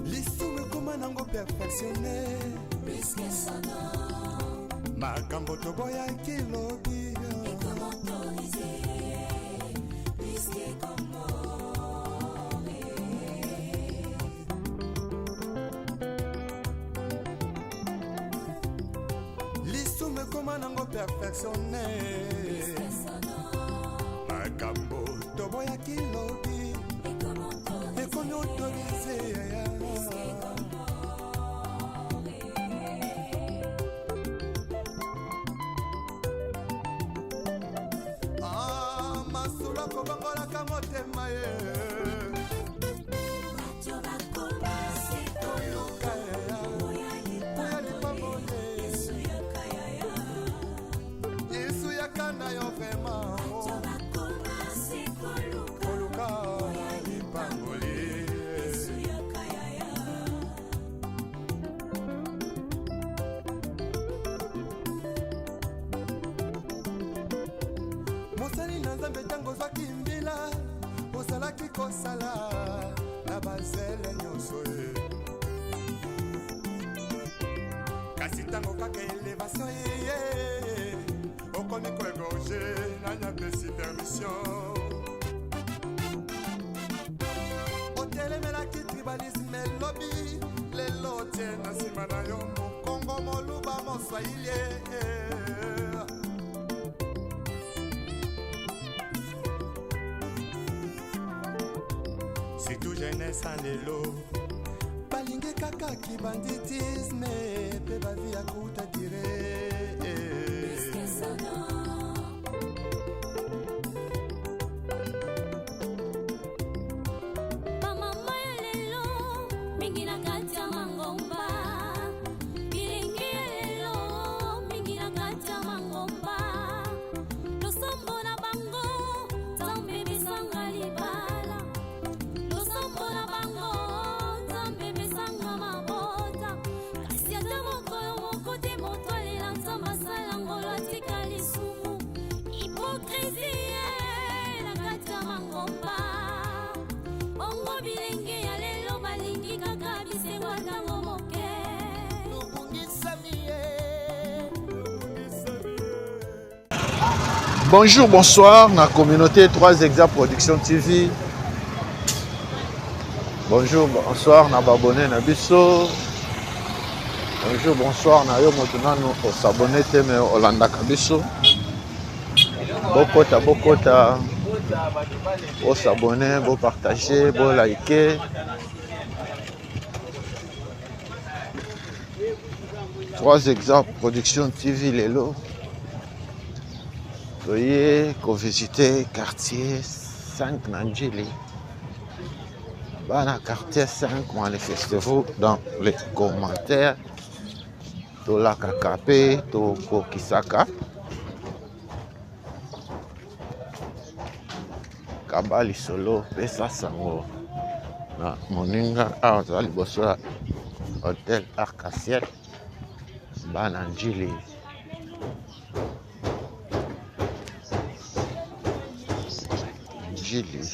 Lisumu ekoma nango perfectionne makambo toboyaki lobi. Lisumu ekoma nango perfectionne makambo toboyaki lobi ekomi autorise. Ah, masolo akobongolaka motema ye. Koluka oya lipamboli, Yesu yaka na yo vraiment. Koluka lipamboli. Mosali na Nzambe, ntango ozwaki mbila, ozalaki kosala na bazele nyonso ye. Kasi ntango kaka élévation eye, okomi koégorger. Nani apesi permission? Otelemelaki tribalisme elobi, lelo otie na nsima na yo Mokongo, Moluba, Moswahili. Surtout jeunesse ya lelo balingi kaka kibanditisme mpe bavie ya courte durée. Bamama ya lelo mingi na kati ya mangomba, bilenge ya lelo mingi na kati ya mangomba, losambo na bango Nzambe besanga libala, losambo na bango Nzambe besanga mabota, kasi ata mokolo moko te moto alela Nzambe asala ngolo atika lisumu. Hypocrisie na kati ya mangomba. Bongo bilenge ya lelo balingi kaka bisengo ntango moke. Tobungisami ye. Bonjour, bonsoir, ma communauté 3 Exa Production TV. Bonjour, bonsoir, na babone na biso. Bonjour, bonsoir, na yo moto nanu osabone te me olandaka biso. Bokota, bokota, bosabone, bopartage, bolike. 3 Exa Production TV lelo toye kovisite quartier 5 na Njili. Bana quartier 5, manifestez-vous dans les commentaires. Tolakaka mpe tokokisaka. Kaba lisolo, pesa sango na moninga. Awa toza liboso ya hotel Arc-en-Ciel. Bana Njili, Njili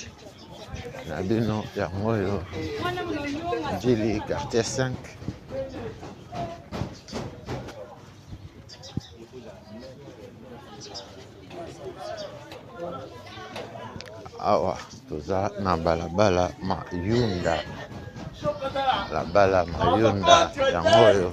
na bino yango oyo, Njili quartier 5. Awa toza na balabala Mayunda, balabala Mayunda yango oyo.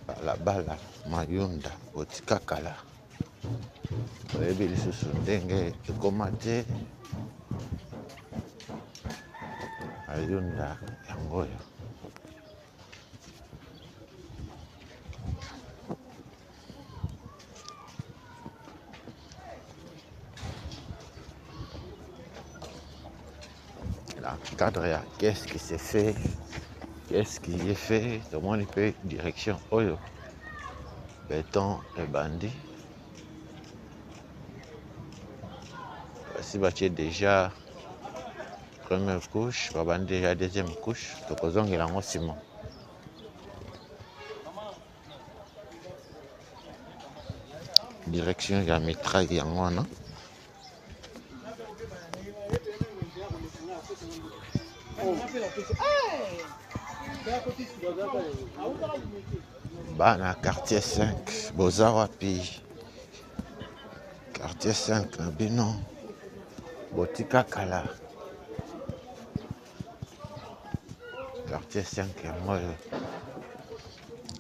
Balabala Mayunda botika kala, oyebi lisusu ndenge ekoma te. Mayunda yango oyo. Na cadre ya qu'est-ce qui s'est fait, qu'est-ce qui est fait, tomoni mpe direction oyo beton ebandi, basi batie déjà première couche, babandi déjà deuxième couche, tokozongela yango nsima. Direction ya mitraille yango wana. Bana quartier 5 boza wapi? Quartier 5 na bino botika kala. Quartier 5 yango oyo,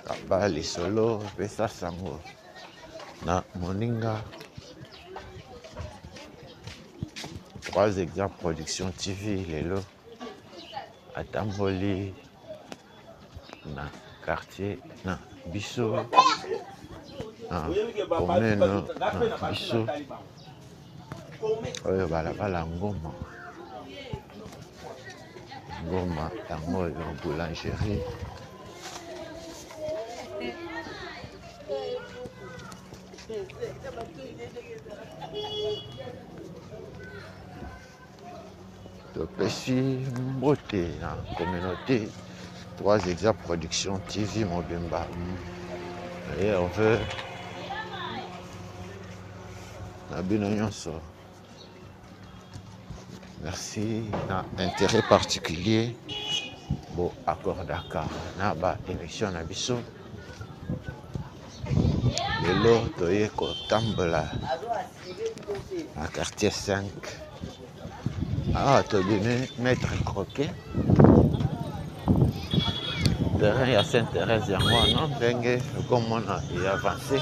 kaba lisolo, pesa sango na moninga. 3 exemples production TV lelo atamboli na quartier na biso, na commune na biso oyo, balabala Ngoma. Ngoma yango oyo, boulangerie. Topesi mbote na communauté 3 Exemples Production TV mobimba. Et on veut na bino nyonso. Merci na intérêt particulier bo accordaka na ba émission na biso. Lelo toye kotambola na quartier 5. Awa tobimi maître croquet, terrain ya Sainte Thérèse yango wana, ndenge okomona e avance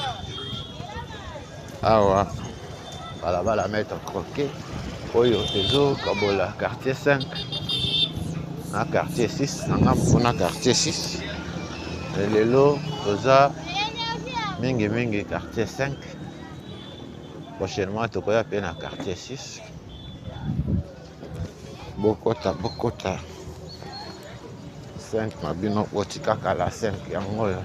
awa, balabala maître croquet oyo ezokabola quartier 5 na quartier 6, na ngambo kuna quartier 6. Lelo toza mingimingi quartier 5, prochainement tokoya mpe na quartier 6. Bokota, bokota 5 na bino, botika kala. 5 yango oyo.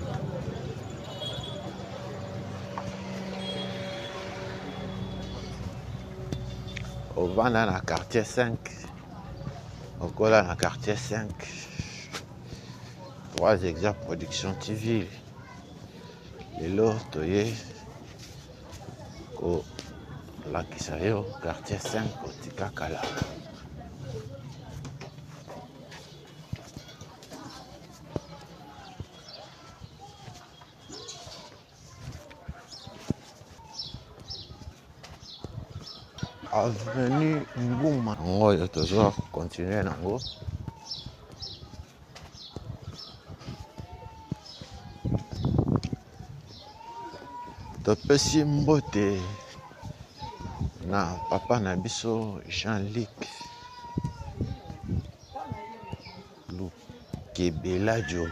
Ovanda na quartier 5, okola na quartier 5, 3 Exemples Production TV lelo toye kolakisa yo quartier 5, otika kala. Avenue Nguma yango oyo, tozo continue nango. Topesi mbote na papa na biso Jean-Luc Lukebeladio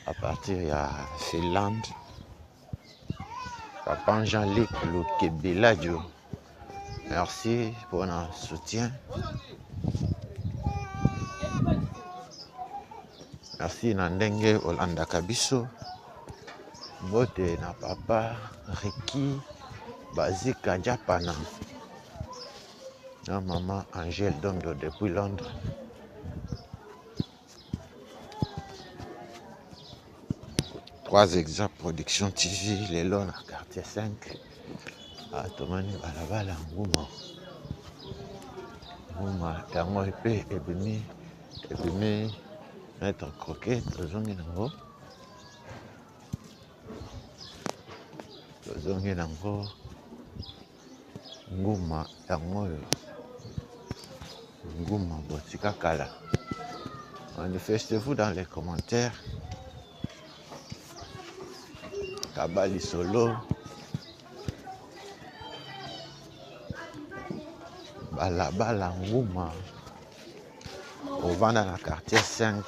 à partir ya Finlande. Papa Jean-Luc Lukebeladio, merci pour notre soutien, merci na ndenge olandaka biso. Mbote na papa Ricky Bazika Japana na mama Angèle Dondo depuis Londres. Trois Exemples Production TV lelo na quartier 5. Tomoni balabala Nguma. Nguma yango mpe ebimi, ebimi maître croquet. Tozongi nango, tozongi nango. Nguma yango oyo, Nguma botika kala. Manifestez-vous dans les commentaires, kaba lisolo, balabala Nguma. Ovanda na quartier 5,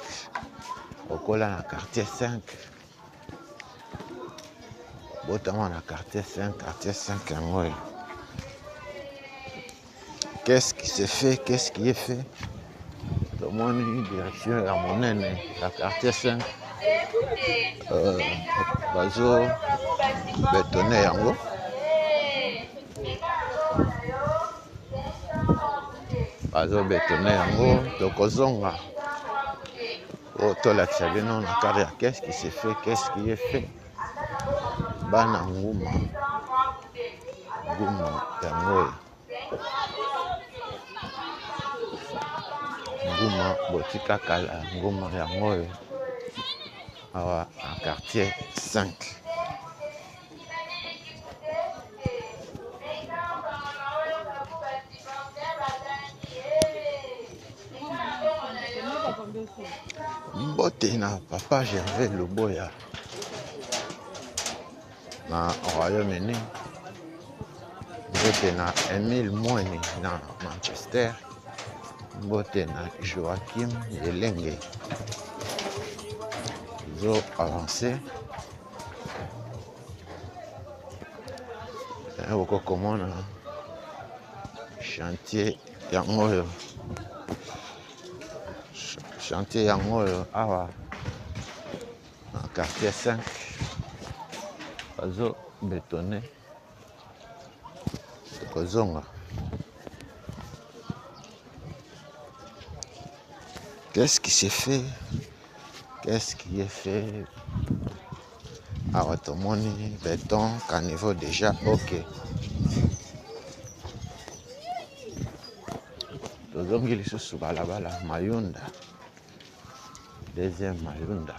okola na quartier 5, botama na quartier 5. Quartier 5 yango oyo. Qu'est-ce qui se fait? Qu'est-ce qui est fait? Tomoni direction ya monene ya quartier 5 bazo betone yango. Bazo betone yango, tokozonga po tolakisa bino na kare ya qu'est-ce qui se fait, qu'est-ce qui est fait. Bana nguma, nguma yango oyo. Nguma botika kala, nguma yango oyo awa na quartier 5. Mbote na papa Gervais Luboya na Royaume-Uni, mbote na Emile Mweni na Manchester, mbote na Joachim Elenge. Zo avancer okokomona chantier yango oyo, chantier yango oyo awa na quartier 5 bazo betone, tokozonga. Qu'est-ce qui s'est fait? Qu'est-ce qui est fait? Awa tomoni béton caniveau déjà ok. Tozongi lisusu balabala Mayunda, deuxième Mayunda.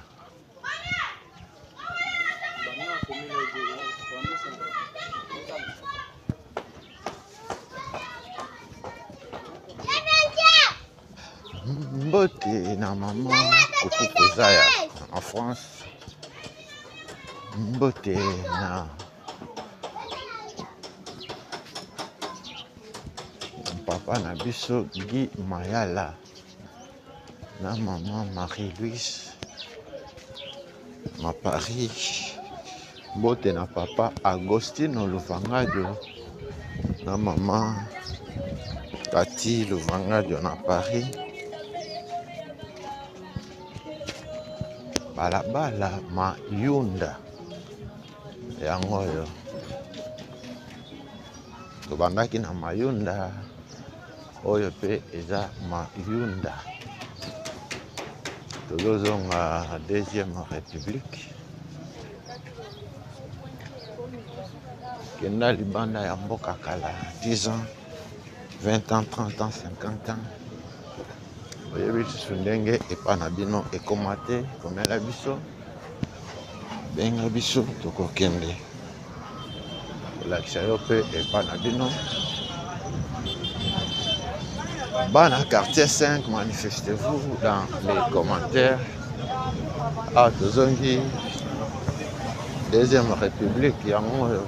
Mbote na mama Kuku Kozaya en France. Mbote na papa na biso Guy Mayala na mama Marie-Louise na Paris. Mbote na papa Agostino Luvangadio na mama Tati Luvangadio na Paris. Balabala Mayunda yango oyo tobandaki na Mayunda, oyo pe eza Mayunda. Tozozonga deuxième république. Kenda libanda ya mboka kala 10 ans, 20 ans, 30 ans, 50 ans. Oyebi lisusu ndenge epa na bino ekoma te, komela biso, benga biso tokokende kolakisa yo pe epa na bino. Bana quartier 5, manifestez-vous dans les commentaires. Ah, tozongi deuxième république yango oyo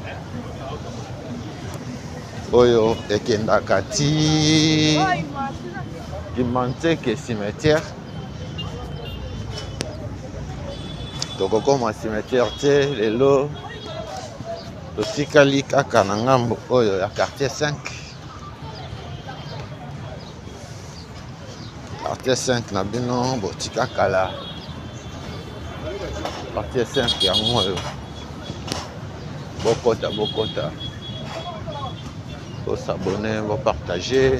oyo ekendaka ti Kimbanseke cimetière. Tokokoma cimetière te lelo, totikali kaka na ngambo oyo ya quartier 5. Quartier 5 na bino botika kala. Quartier 5 yango oyo bokota, bokota, bosabone, bopartage,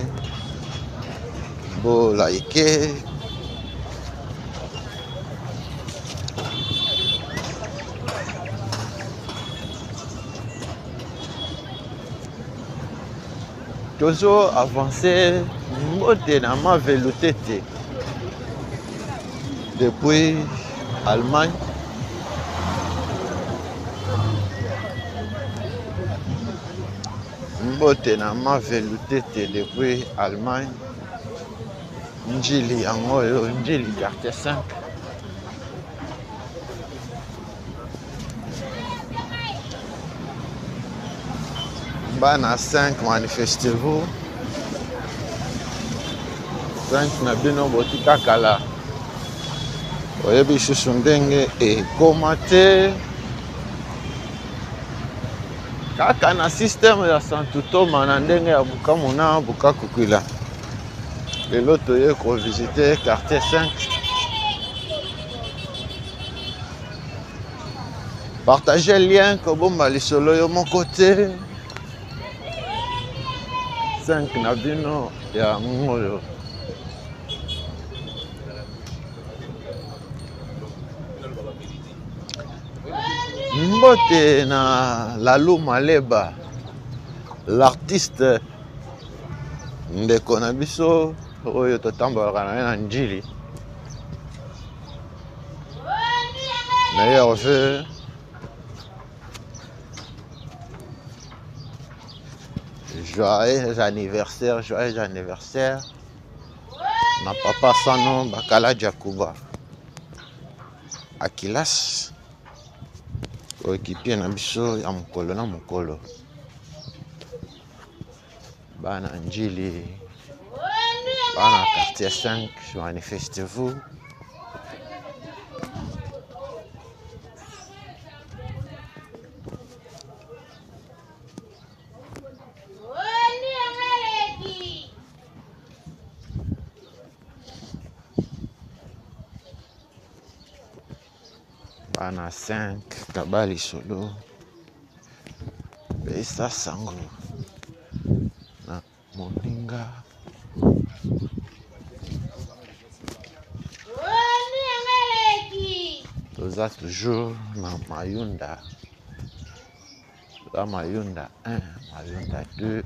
bolike. Tozo avancer mbote na Mavelu Tete depuis Allemagne. Mbote na Mavelu Tete depuis Allemagne. Njili yango oyo, Njili quartier 5. Bana 5, manifestez-vous. 5 na bino botika kala. Oyebi lisusu ndenge ekoma te. Kaka na système ya Santu Toma na ndenge ya Bukamuna Bukakukwila. Lelo toye ko visiter quartier 5. Partager lien kobomba lisolo yo moko te. 5 na bino ya ngoyo. Mbote na Lalou Maleba, l'artiste ndeko na biso oyo totambolaka na ye na Ndjili. Meilleurs vœux. Joyeux anniversaire, joyeux anniversaire. Na papa Sano Bakala Jakuba. Akilas coéquipier na biso ya mokolo na mokolo. Bana Ndjili, bana quartier 5, manifestez-vous. Bana 5 kaba lisolo pesa sango na moninga. Toza toujours na Mayunda, toza Mayunda 1, Mayunda 2,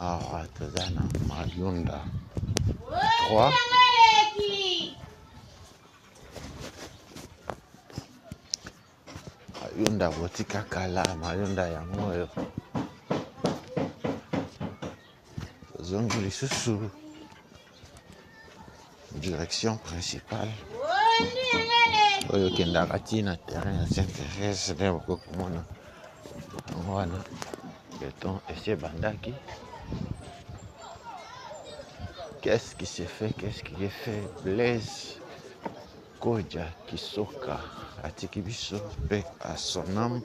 awa toza na Mayunda 3. Mayunda botika kala, Mayunda yango oyo tozongi lisusu direction principale oyo okendaka ti na terrain ya Sainte Therèse nde bokoki komona yango wana beton esi ebandaki. Qu'est-ce qui se fait? Qu'est-ce qui est fait? Blaise Kodja Kisoka atiki biso pe à son âme.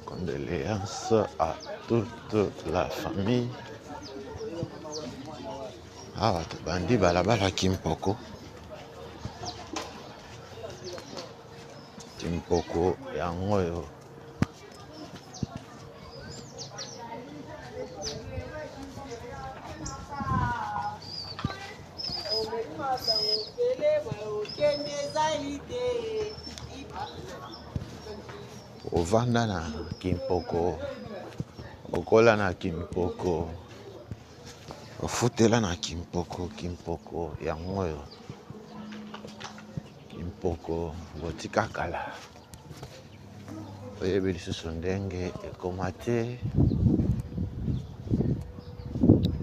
Condoléances à toute la famille. Awa tobandi balabala Kimpoko. Kimpoko yango oyo. Ovanda na Kimpoko, okola na Kimpoko, ofutela na Kimpoko. Kimpoko yango oyo, Kimpoko botika kala, oyebi lisusu ndenge ekoma te.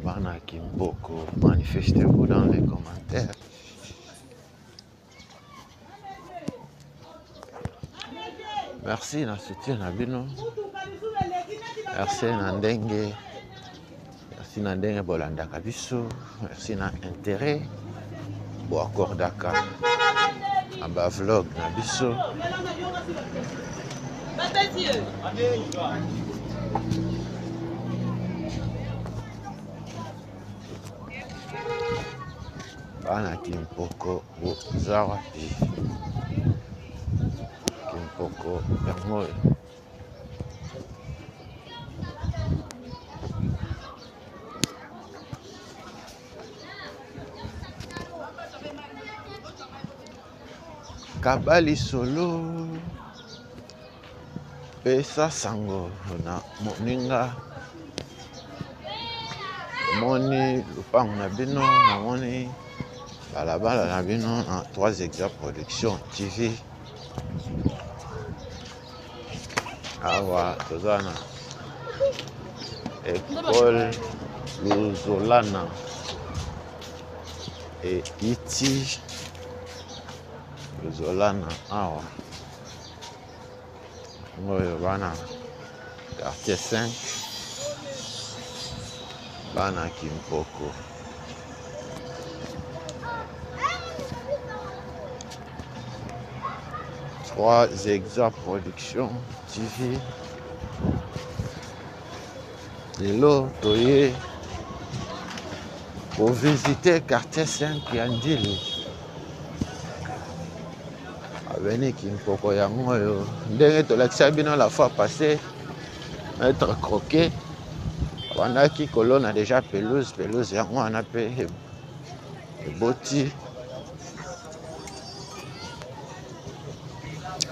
Bana Kimpoko, manifestez-vous dans les commentaires. Merci na soutien na bino, merci na ndenge, merci na ndenge bolandaka biso, merci na intérêt boakordaka na ba vlog na biso. Bana Kimpoko boza wapi? Kimpoko yango oyo. Kaba lisolo, pesa sango na moninga. Namoni lopango na bino, namoni balabala na bino na 3 Exa Production TV. Awa toza na école Luzolana eiti Luzolana awa oyo bana Quartier 5, bana Kimpoko. Trois Exa Production TV. Lelo toye kovisite quartier 5 ya Ndjili. Avenue Kimpoko yango oyo ndenge tolakisa bino la fois passée, maître Croquet abandaki kolona deja pelouse, pelouse yango wana mpe eboti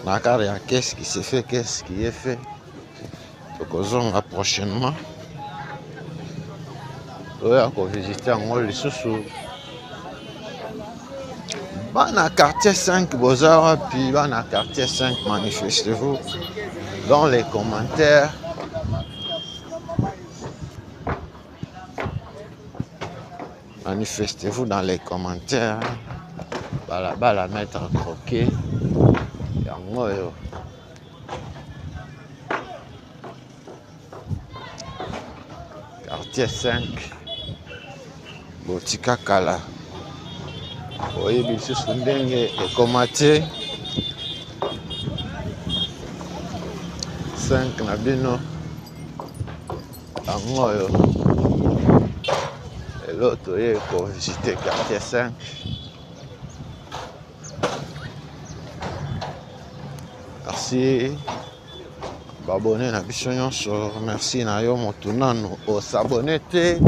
na kare ya qu'est-ce qui se fait, qu'est-ce qui est fait. Tokozonga prochainement toya kovisite yango lisusu. Bana quartier 5 boza wapi? Bana quartier 5, manifestez-vous dans les commentaires. Manifestez-vous dans les commentaires. Balabala maître Croquet yango oyo. Quartier 5 botika kala, oyebi lisusu ndenge ekoma te. 5 na bino yango oyo. Lelo toye kovisite quartier 5. Merci babone na biso nyonso, merci na yo motu nanu osabone te,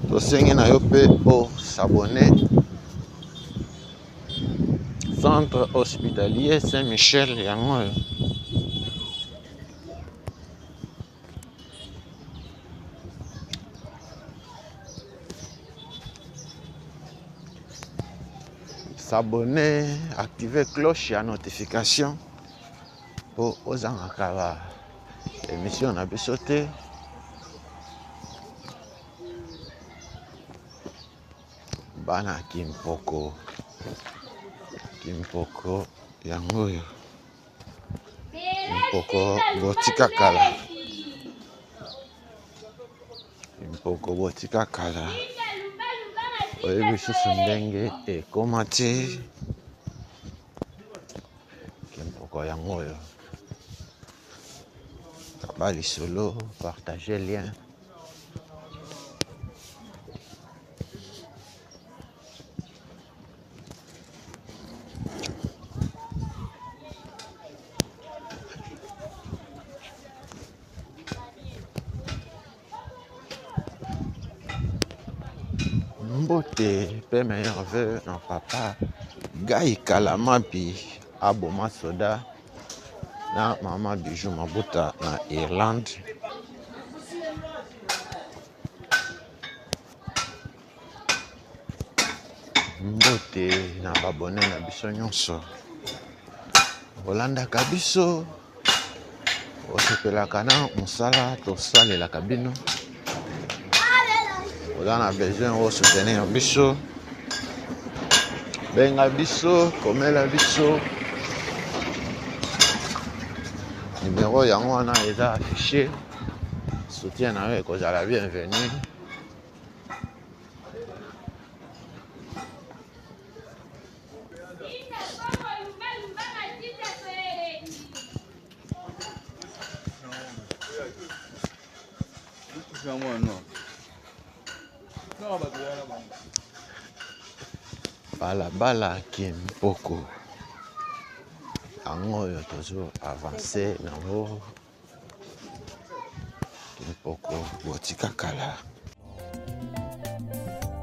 tosengi na yo mpe osabone. Centre hospitalier Saint-Michel yango oyo. S'abonner, activer cloche ya notification po ozangaka ba émission na biso te. Bana Kimpoko, Kimpoko yango oyo. Kimpoko botika kala, Kimpoko botika kala, oyebi lisusu ndenge ekoma te. Kimpoko yango oyo. Kaba lisolo, partager lien. Mbote pe meilleur vœu na papa Guy Kalamabi aboma soda na mama Bijou Mabuta na Irlande. Mbote na babone na biso nyonso, olandaka biso, osepelaka na mosala tosalelaka bino, oza na besoin osoutenir biso, benga biso, komela biso. Numero yango wana eza affiché, soutien na yo ekozala bienvenu. Balabala Kimpoko yango oyo tozo avance nango. Kimpoko botika kala.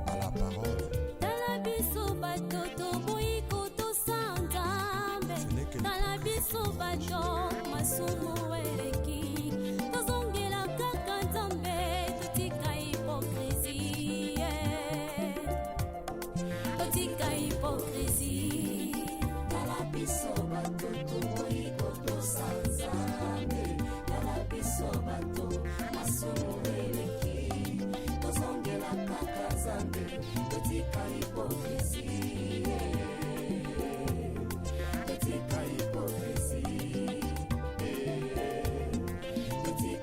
À la parole. Tala biso bato toboyi kotosa Nzambe. Ce n'est que Tala biso bato masumu eleki, tozongela kaka Nzambe, totika hypocrisie, totika hypocrisie. Tala biso bato toboyi kotosa Nzambe. Tala biso bato masumu eleki, tozongela kaka Nzambe, totika hypocrisie, totika hypocrisie, totika.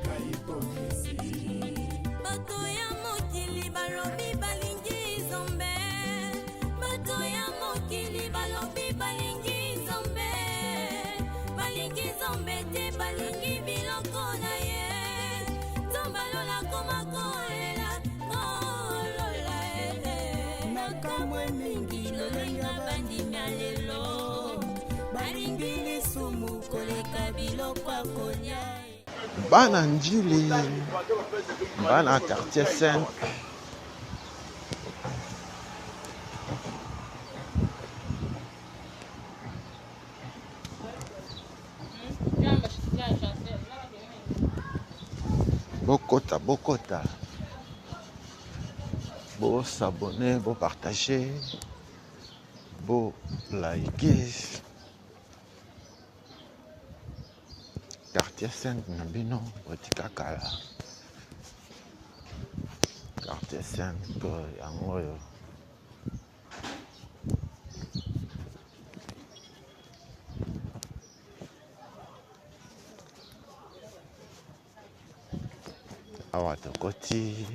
Nakamwe mingi lolenge bandimi ya lelo balingi lisumu koleka biloko ya kolia. Bana Ndjili, bana quartier 5. Bokota, bokota. Bo s'abonner, bo partager, bo liker. Quartier 5 na bino botika kala. Quartier 5 yango oyo. Awa tokoti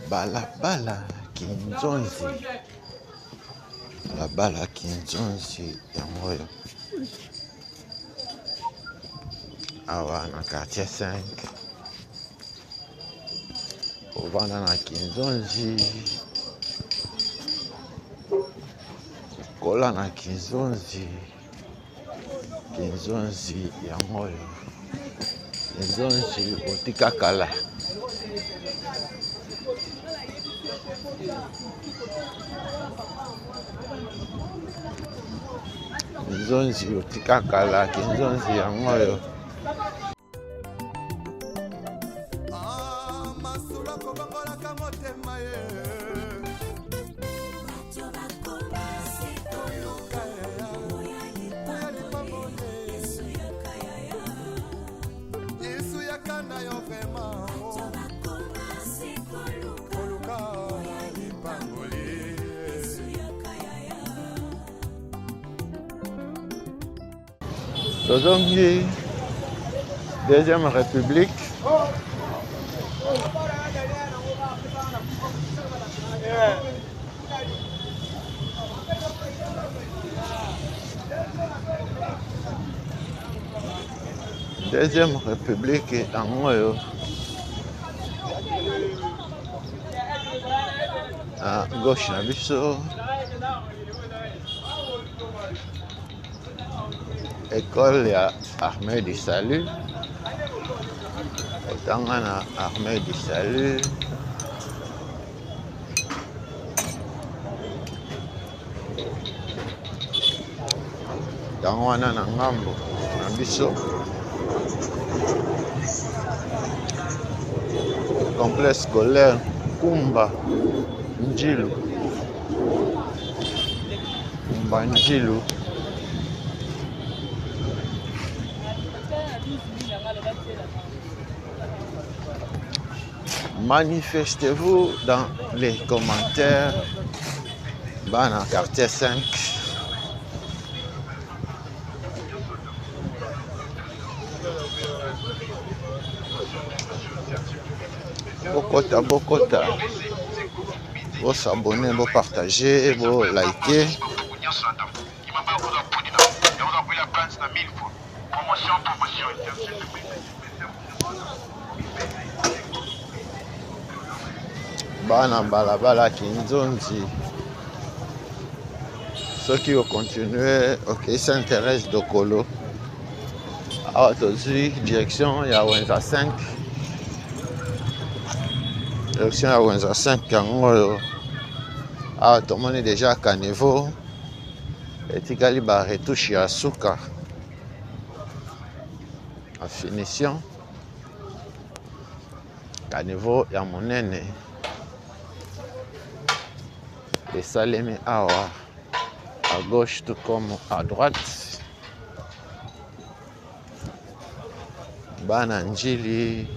balabala Kinzonzi, balabala Kinzonzi yango oyo awa na quartier 5 ovanda na Kinzonzi, kola na Kinzonzi, Kinzonzi yango oyo, Kinzonzi botika kala. Kinzonzi otika kala, Kinzonzi yango oyo. Ah, masolo akobongolaka motema ye. Bato bakoma se Koluka koluka ya oya oya lipamboli lipamboli. Yesu yaka yaya. Yesu yaka na yo vraiment. Bato bakoma se koluka Koluka oya lipamboli. lipamboli Yesu yaka yaya. Tozongi deuxième république. Deuxième république yango oyo na gauche na biso école ya armée du salut, otanga na armée du salut. Yango wana na ngambo na biso complexe scolaire Kumba Njilu, Kumba Njilu. Manifestez-vous dans les commentaires. Bana quartier 5. Bokota, bokota. Bo s'abonner, bo partager, bo liker. Bana balabala Kinzonzi. Soki ocontinue okei Sainte Thérèse Dokolo, awa tozwi direction ya Wenza 5, direction ya Wenza 5 yango oyo. Awa tomoni deja caniveau, etikali ba retouche ya suka ya finition. Caniveau ya monene esalemi awa à gauche tout comme à droite. Bana Ndjili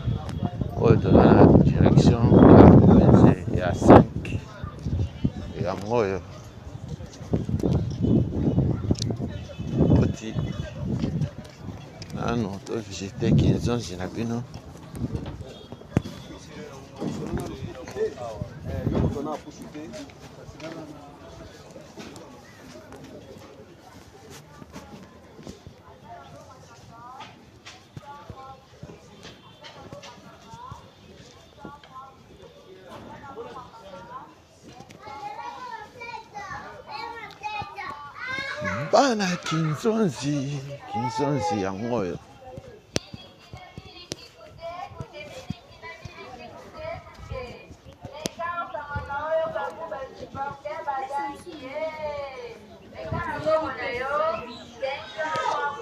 oyo toza na direction ya Wenze ya 5. yango oyo oti nanu tovisite kinzonzi na bino. Bana kinzonzi, kinzonzi yango oyo.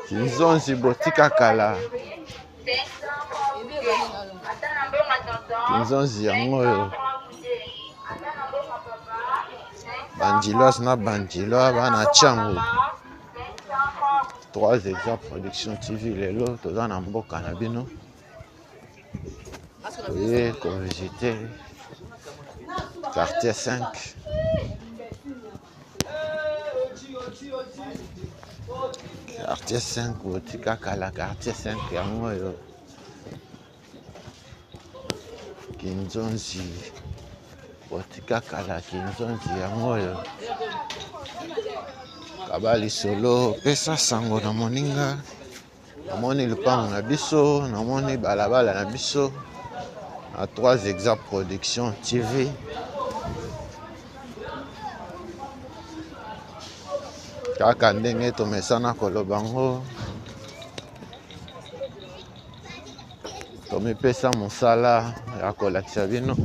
Kinzonzi botika kala. Kinzonzi yango oyo. Bandiloise na bandilois bana Tshangu. 3 Exa Production TV lelo toza na mboka na bino. Toye ko visiter quartier 5. Quartier 5 botika kala quartier 5 yango oyo kinzonzi botika kala kinzonzi yango oyo kaba lisolo pesa sango na moninga namoni lupango na biso namoni balabala na biso na 3 Exa Production TV. Kaka ndenge tomesana koloba ngo, tomipesa mosala ya kolakisa bino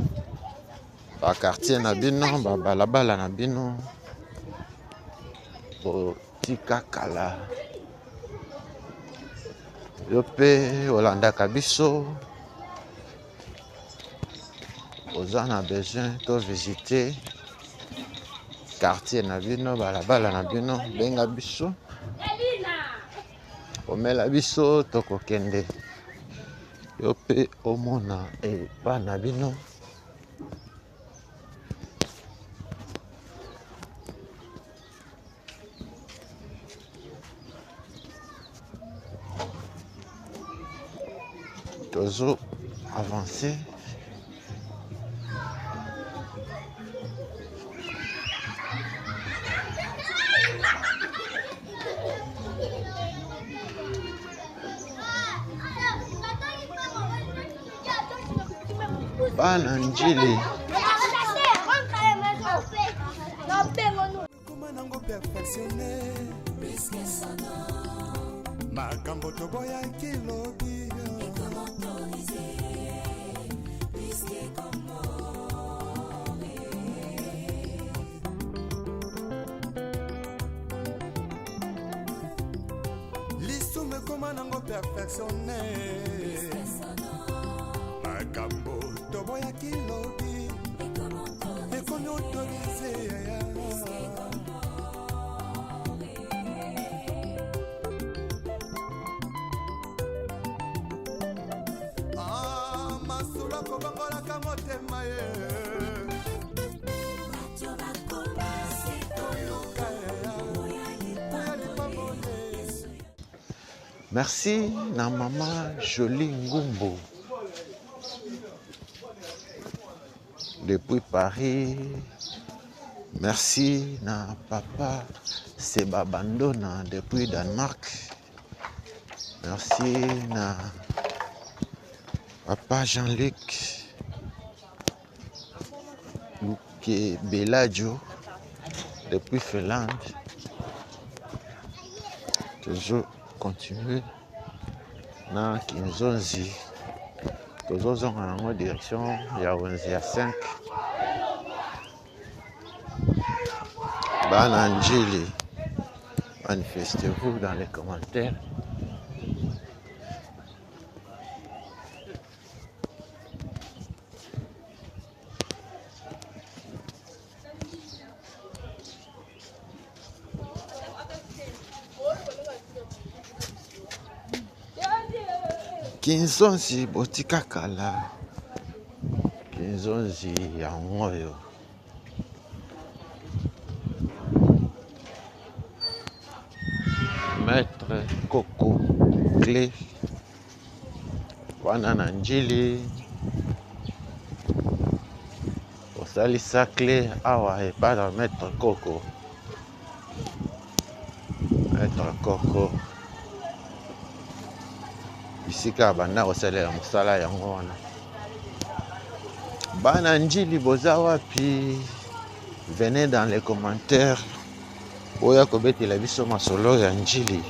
ba quartier na bino, ba balabala na bino. Botika kala. Yo mpe olandaka biso, oza na besoin to visiter quartier na bino, balabala na bino, benga biso, komela biso, tokokende yo mpe omona epa na bino. Tozo avancer. Bana Njili. Makambo toboyaki lobi lisumu ekoma nango perfectionne makambo toboyaki lobi ekomi autorise. Ah, masolo akobongolaka motema ye Merci na mama Jolie Ngumbu depuis Paris. Merci na papa Seba Bandona depuis Danemark. Merci na papa Jean-Luc Luke Bellagio depuis Finlande. Toujours continuer na Kinzonzi. Tozozonga nango direction ya wenze ya 5. Bana Njili, manifestez-vous dans les commentaires. Kinzonzi botika kala, Kinzonzi yango oyo. Maître Koko Clé wana na Ndjili osalisa cle awa epai na Maître Koko. Maître Koko bisika abanda kosalela mosala yango wana. Bana Ndjili boza wapi? Venez dans les commentaires oya kobetela biso masolo ya Ndjili.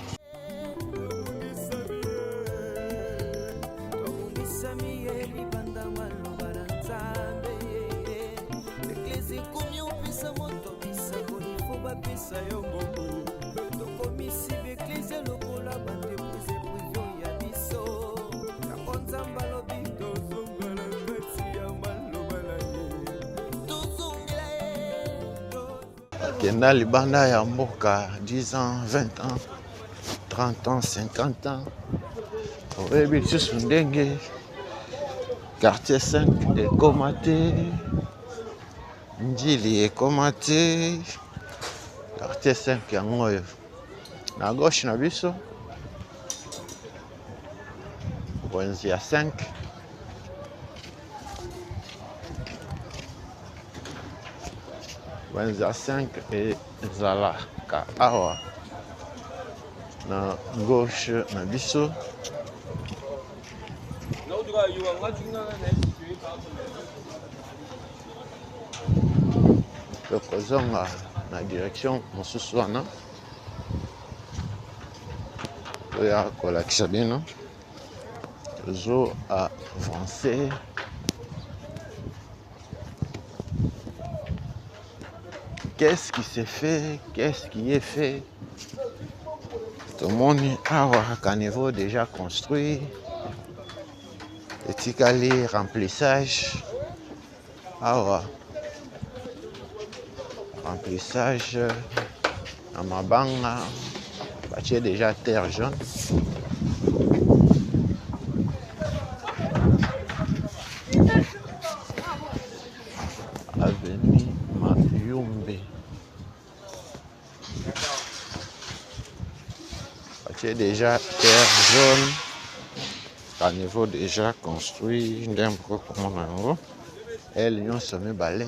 Kenda libanda ya mboka 10 ans, 20 ans, 30 ans, 50 ans, oyebi lisusu ndenge quartier 5 ekoma te, Ndjili ekoma te. Quartier 5 yango oyo na gauche na biso wenze ya 5. Wenze ya 5 ezalaka awa na gauche na biso. Tokozonga na direction mosusu wana toya kolakisa bino tozo avancer. Qu'est-ce qui s'est fait? Qu'est-ce qui est fait? Tomoni awa caniveau déjà construit, etikali remplissage awa, remplissage na mabanga batie déjà terre jaune. Avenue Mayumbe batie déjà terre jaune, caniveau déjà construit, ndenge komona yango aile nyonso mibale,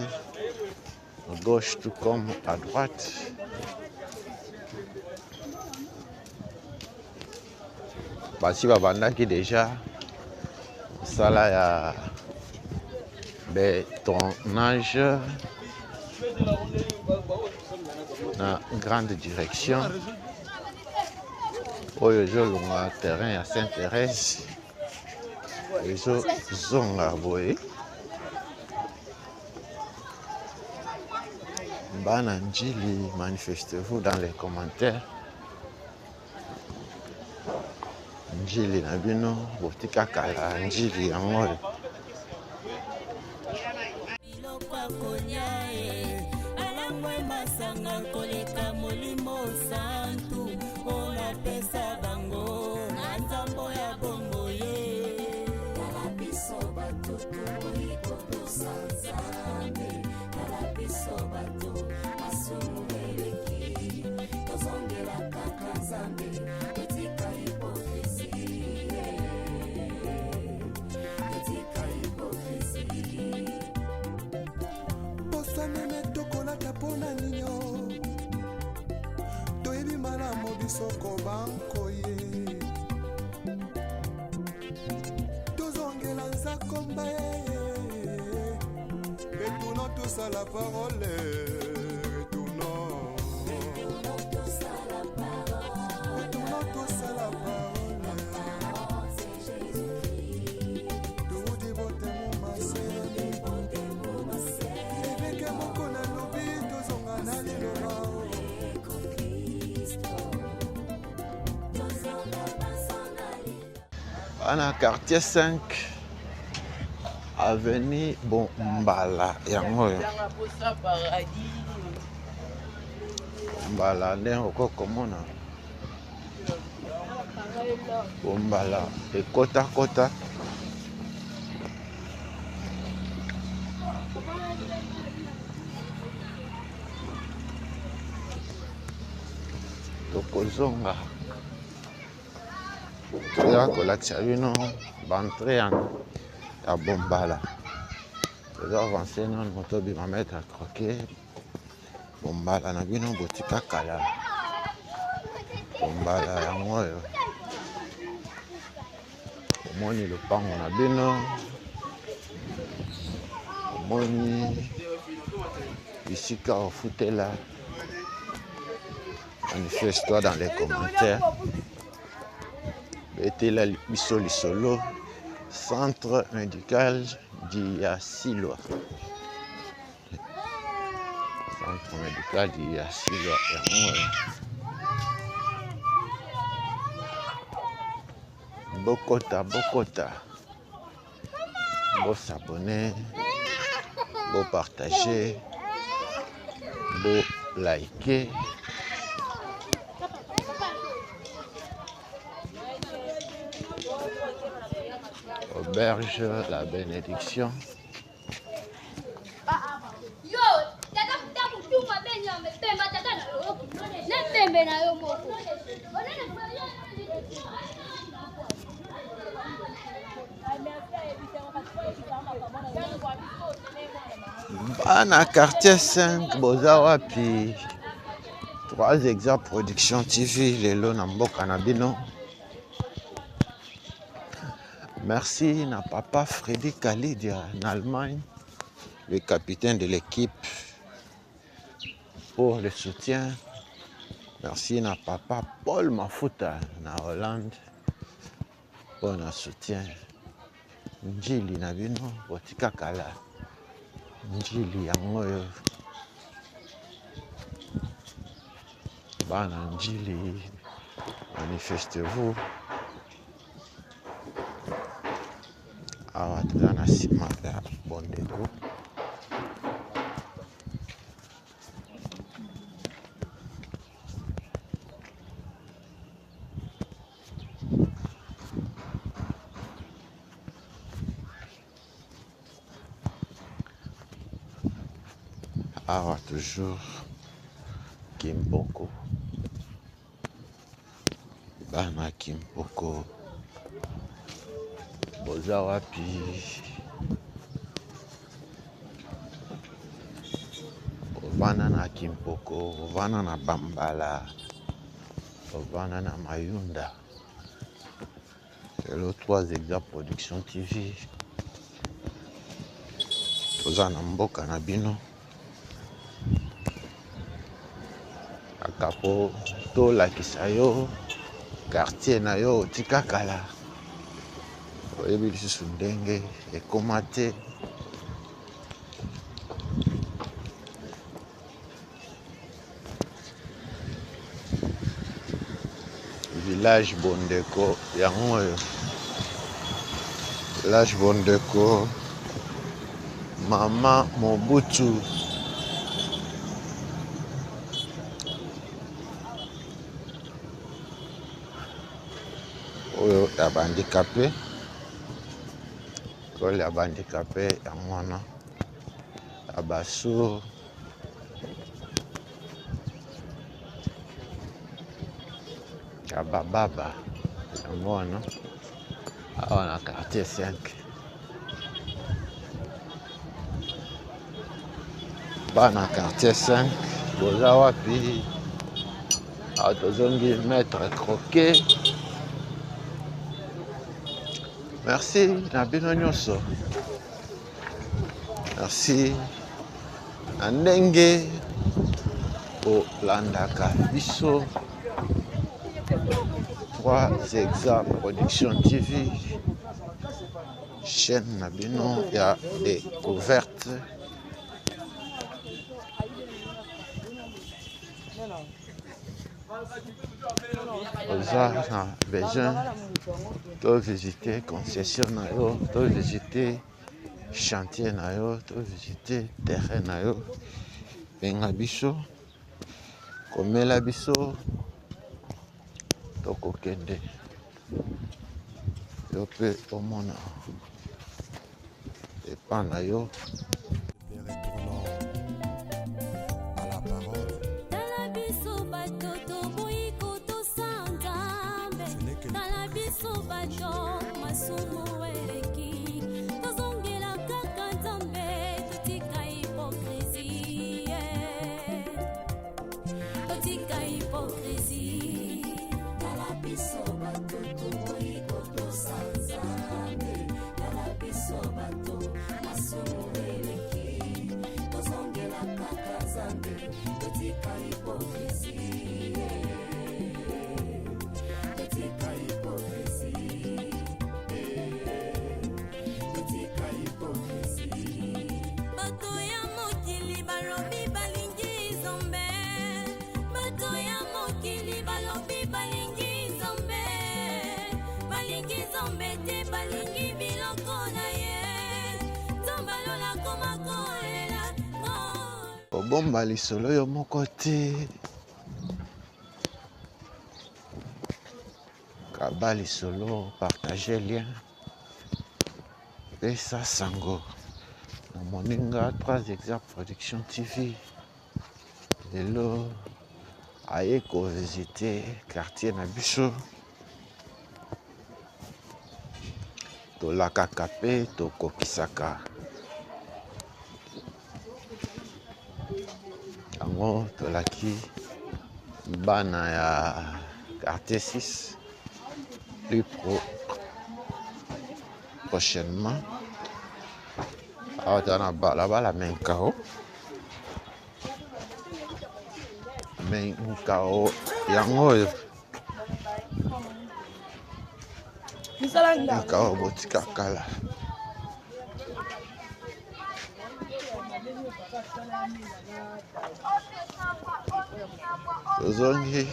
à gauche tout comme à droite. Basi babandaki déjà mosala ya bétonnage na grande direction oyo ezolonga terrain ya Sainte-Thérèse, ezozonga boye. Bana Ndjili, manifestez-vous dans les commentaires. Ndjili na bino botika kala Ndjili yango oyo. Biloko ya kolia e alangwe masanga koleka molimo santu oyo napesa bango na nzambo ya bombo ye. Tala biso bato toboyi kotosa Nzambe, tala biso bato masumu eleki, tozongela kaka Nzambe, totika hypocrisie, totika hypocrisie. Poso meme tokolata mpona ninyo, toyebi malamu biso kobankoye, tozongela nzakomba ye. Retournons tous à la parole, retournons, Retournons tous à la parole, retournons tous à la parole. La parole c'est Jésus-Christ. Toudi botemu maseni, ebeke moko nalobi, tozonga na liloba. Wana quartier 5 avenue Bombala yango oyo. Bombala nde okoki komona Bombala ekotakota. Tokozonga Toya kolakisa bino ba entrée ya Bombala. Toza avance nano, tobima Maître Croquet. Bombala na bino botika kala, Bombala yango oyo. Omoni lopango na bino, omoni bisika ofutela. Manifeste-toi dans les commentaires, betela biso lisolo. Centre médical d'Iasilwa, centre médical d'Iasilwa yango oyo. Bokota, bokota, bos'abonner, bopartager, boliker. Auberge La Bénédiction. Yo, tata mutuma benyambe pemba tata na yo ne pembe na yo moko. Bana quartier 5, boza wapi? 3 Exa Production TV lelo na mboka na bino. Merci na papa Freddy Kalidia en Allemagne, le capitaine de l'équipe, pour le soutien. Merci na papa Paul Mafuta na Hollande pour le soutien. Njili na bino botika kala, Njili yango oyo. Bana Njili, manifestez-vous. Awa toza na nsima ya Bondeko. Awa toujours Kimpoko, bana Kimpoko boza wapi? Ovanda na Kimpoko, ovanda na Bambala, ovanda na Mayunda. Lelo 3 Exa Production TV toza na mboka na bino, kaka po tolakisa yo quartier na yo otika kala, oyebi lisusu ndenge ekoma te. Village Bondeko yango oyo, village Bondeko, mama Mobutu. Oyo ya bahandicapé, école ya bahandicapé yango wana, ya basourd. Ya bababa yango wana, awa na quartier 5. Bana quartier 5 boza wapi? Awa tozongi Maître Croquet. Merci na bino nyonso, merci na ndenge bolandaka biso. 3 Exa Production TV, chaîne na bino ya découverte. Oza na besoin to visiter concession na yo, to visiter chantier na yo, to visiter terrain na yo, benga biso, komela biso, tokokende yo mpe omona epa na yo. Retournons à la parole. Tala biso bato toboyi kotosa Nzambe. Ce n'est que Tala biso. biso bato masumu eleki tozongela kaka nzambe totika hypocrisie totika hypocrisie tala biso bato toboyi kotosa nzambe tala biso bato masumu eleki tozongela kaka nzambe totika hypocrisie totika hypocrisie totika hypocrisie bato ya mokili balobi balingi nzambe bato ya mokili balobi balingi nzambe balingi nzambe te balingi biloko na ye nzambe alola koma kolela Kobomba lisolo yo moko te. Kaba lisolo, partage lien. Pesa sango na moninga 3 Exact Production TV. Lelo aye ko visiter quartier na biso. Tolakaka pe tokokisaka. Yango tolaki bana ya quartier 6 plus pro prochainement awa toza na balabala menkao menkao yango oyo menkao botika kala tozongi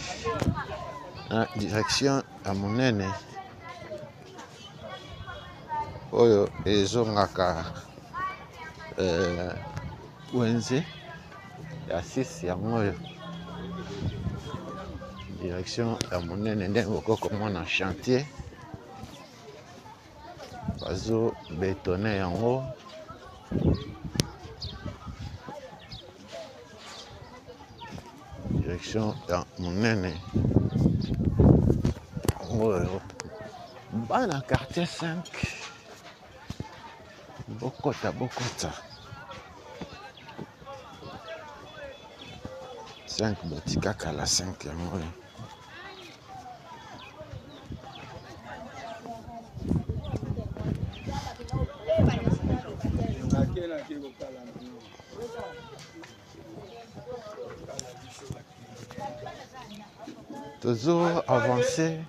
na direction ya monene oyo ezongaka euh, wenze ya 6 yango oyo direction ya monene ndenge bokoki komona chantier bazo betone yango direction ya monene oyo bana quartier 5 bokota bokota 5 botika kala 5 yango oyo tozo avance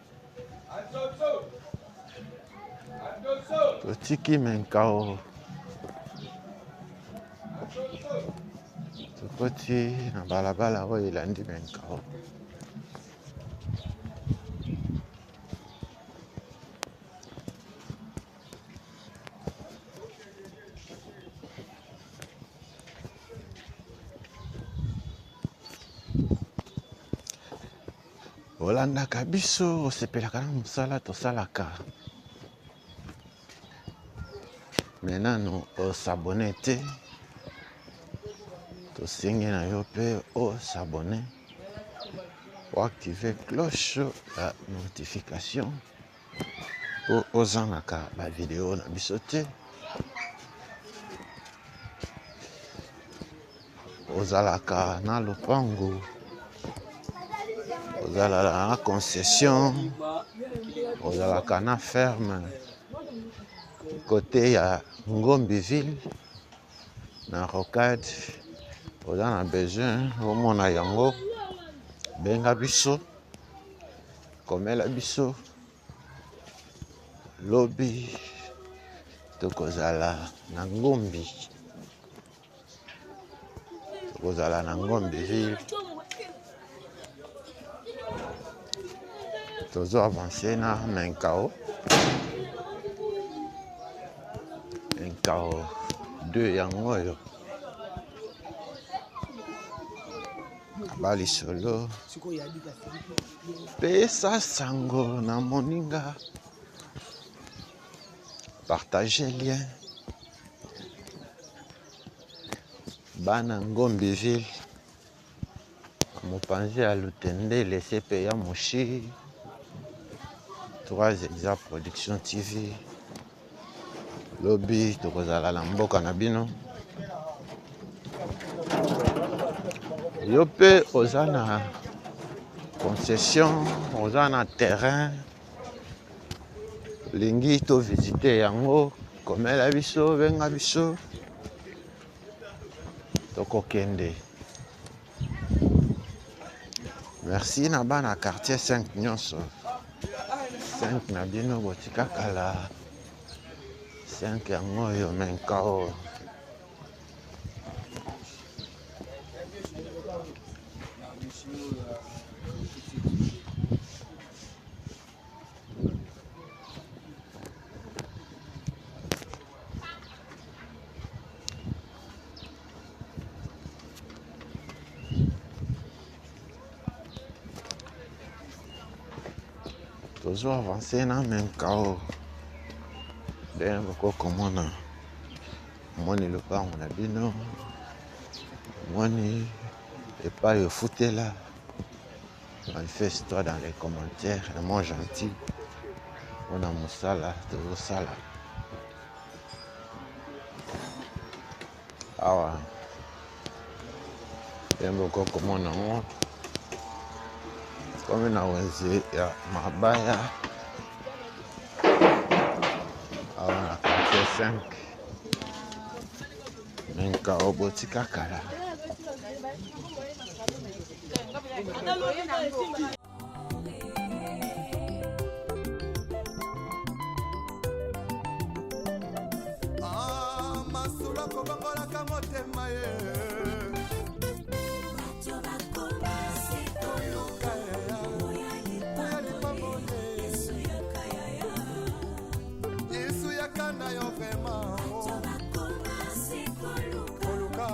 totiki menkao tokoti na balabala oyo elandi menkao olandaka biso osepelaka na mosala tosalaka me nanu osabone te tosengi na yo mpe osabone oactive cloche ya notification mpo ozangaka bavideo na biso te ozalaka na lopango ozalaka na concession ozalaka na ferme kote ya ngombi ville na rocade oza na besoin omona yango benga biso komela biso lobi tokozala na ngombi tokozala na ngombi ville tozo avance na menkao menkao 2 yango oyo ba lisolo pesa sango na moninga partage lien bana ngombi ville mopanzi ya lutendele sepe ya moshi. 3 Exa Production TV. Lobi tokozala na mboka na bino. Yo mpe oza na concession, oza na terrain, olingi to visite yango, komela biso, benga biso, tokokende. Merci na bana quartier 5 nyonso. 5 na bino botika kala. 5 yango oyo menkao. Tozo avancer na menkao. Ndenge bokoki komona, omoni lopango na bino, omoni epai ofutela. Manifeste-toi dans les commentaires, mon gentil. Mpona mosala tozosala awa, ndenge bokoki komona yango, komi na wenze ya mabaya awa na quartier 5 Menkao botika kala. Ah, masolo akobongolaka motema ye Koluka ya lipamboli. Yesu yaka na yo vraiment koluka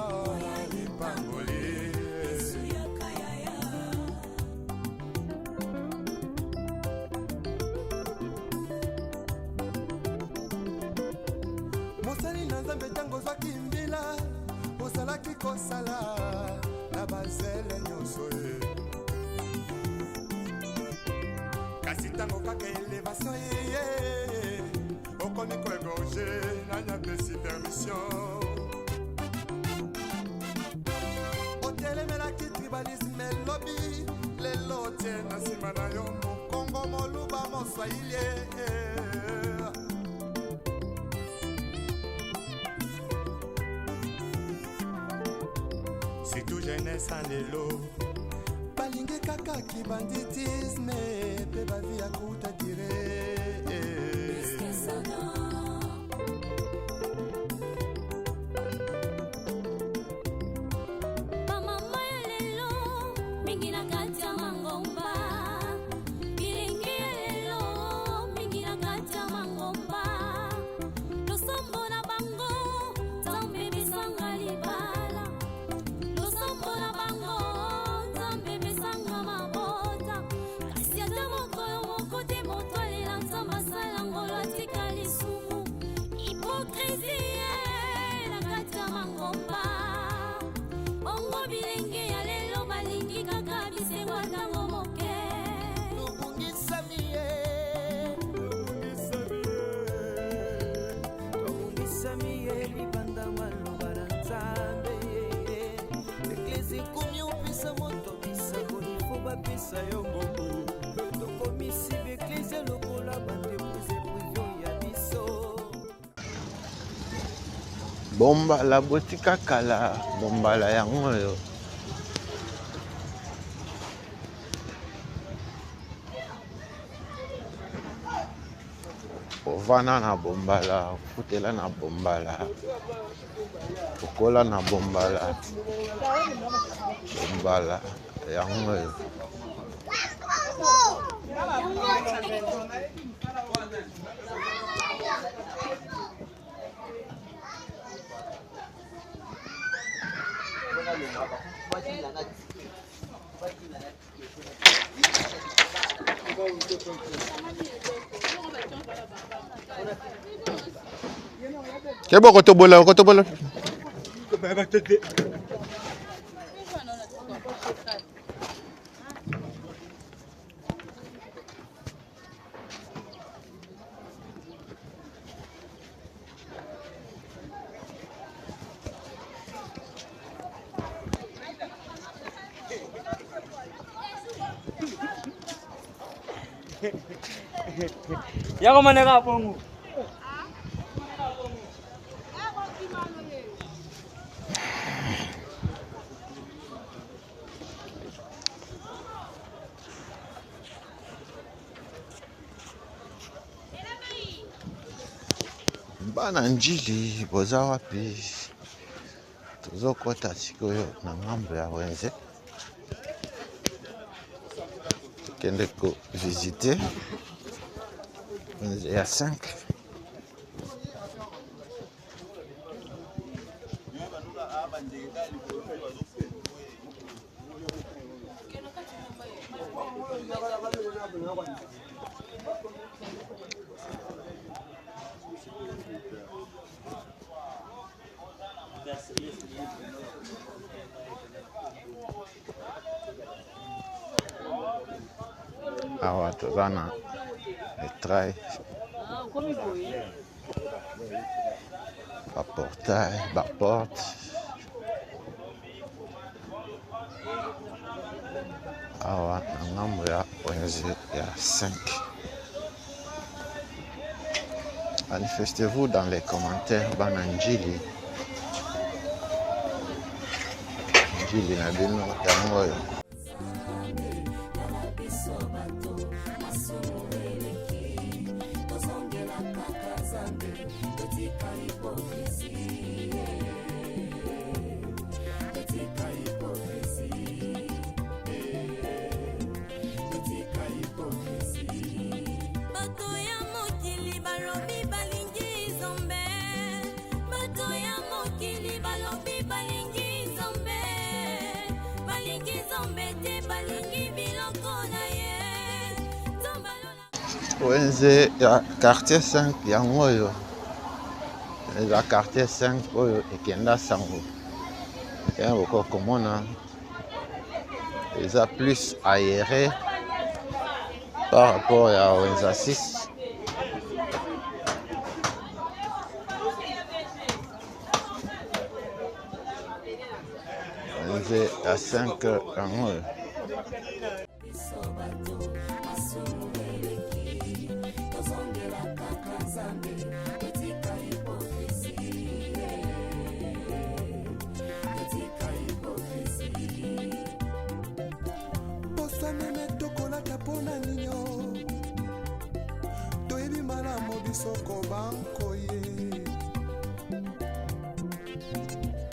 lipamboli. Mosali na Nzambe, ntango ozwaki mbila, ozalaki kosala na bazele nyonso ye. Kasi ntango kaka elevation eye, okomi koegorge. Nani apesi permission? Otelemelaki tribalisme elobi, lelo otie na nsima na yo mokongo, moluba, moswahili. Surtout jeunesse ya lelo balingi kaka kibanditisme mpe bavi ya kuta dire. Bamama ya lelo mingi na kati ya mangomba, bilenge ya lelo mingi na kati ya mangomba, losambo na bango Nzambe besanga libala, losambo na bango Nzambe besanga mabota, kasi ata mokolo moko te moto alela Nzambe asala ngolo atika lisumu. Hypocrisie na kati ya mangomba. Bongo bilenge ya lelo balingi kaka bisengo ntango moke. Tobungisami ye, tobungisami ye libanda maloba na Nzambe. Eklesi ekomi opesa moto bisakoli fo bapesa yo mbongo. Tokomisi baeklese lokola baentreprise privé ya biso. Bombala botika kala, bombala yango oyo. Ovanda na bombala, ofutela na bombala, okola na bombala, bombala yango oyo. Kebo kotobola, kotobola. Yakomoneka bongo. Bana Ndjili boza wapi? Tozokɔta sikoyo na ngambo ya wenze, tokende ko visite wenze ya 5. Awa toza na etrai, baportail, baporte. Awa na ngambo ya wenze ya 5. Manifestez-vous dans les commentaires, bana Ndjili. Ndjili na bino yango oyo. Bato ya mokili balobi balingi Nzambe, bato ya mokili balobi balingi Nzambe, balingi Nzambe te, balingi biloko na ye. Nzambe alola. Wenze ya quartier 5 yango oyo eza quartier 5 oyo ekenda sango ya bokoki komona eza plus aéré par rapport ya wenza 6. Wenze ya 5 yango oyo. Biso bato masumu eleki, tozongela kaka Nzambe, totika hypocrisie, totika hypocrisie. Poso meme tokolata mpona ninyo, toyebi malamu biso kobankoye,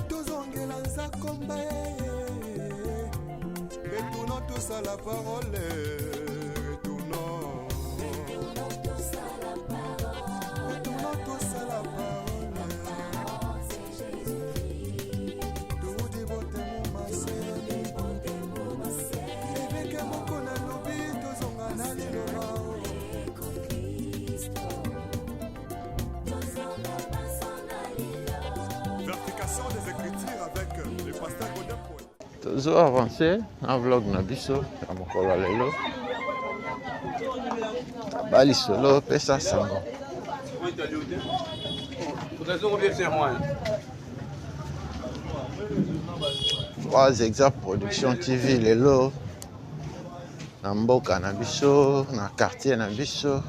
tozongela nzakomba ye. Retournons tous à la parole, retournons, retournons tous à la parole. Toudi botemu masele, ebeke moko nalobi, tozonga na liloba. Vérification des Écritures avec le pasteur Godin Paul. Tozo avance na vlog na biso ya mokolo ya lelo. Ba lisolo pesa sango. Trois Exact Production TV lelo na mboka na biso, na quartier na biso,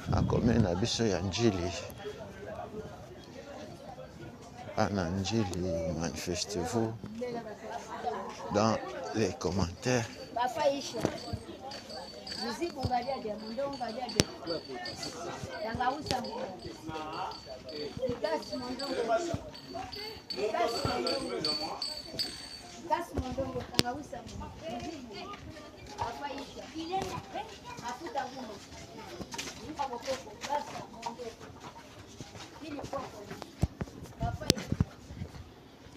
na commune na biso ya Ndjili. Bana Ndjili, manifestez-vous dans les commentaires. Bafaisha muziku ngaliaja mundo ngaliaja tangausa likasi mondongo, likasi mondongo, likasi mondongo, tangausa muziku bafaisha mafuta gumo muka bokoko basa mondongo ili koko bafaisha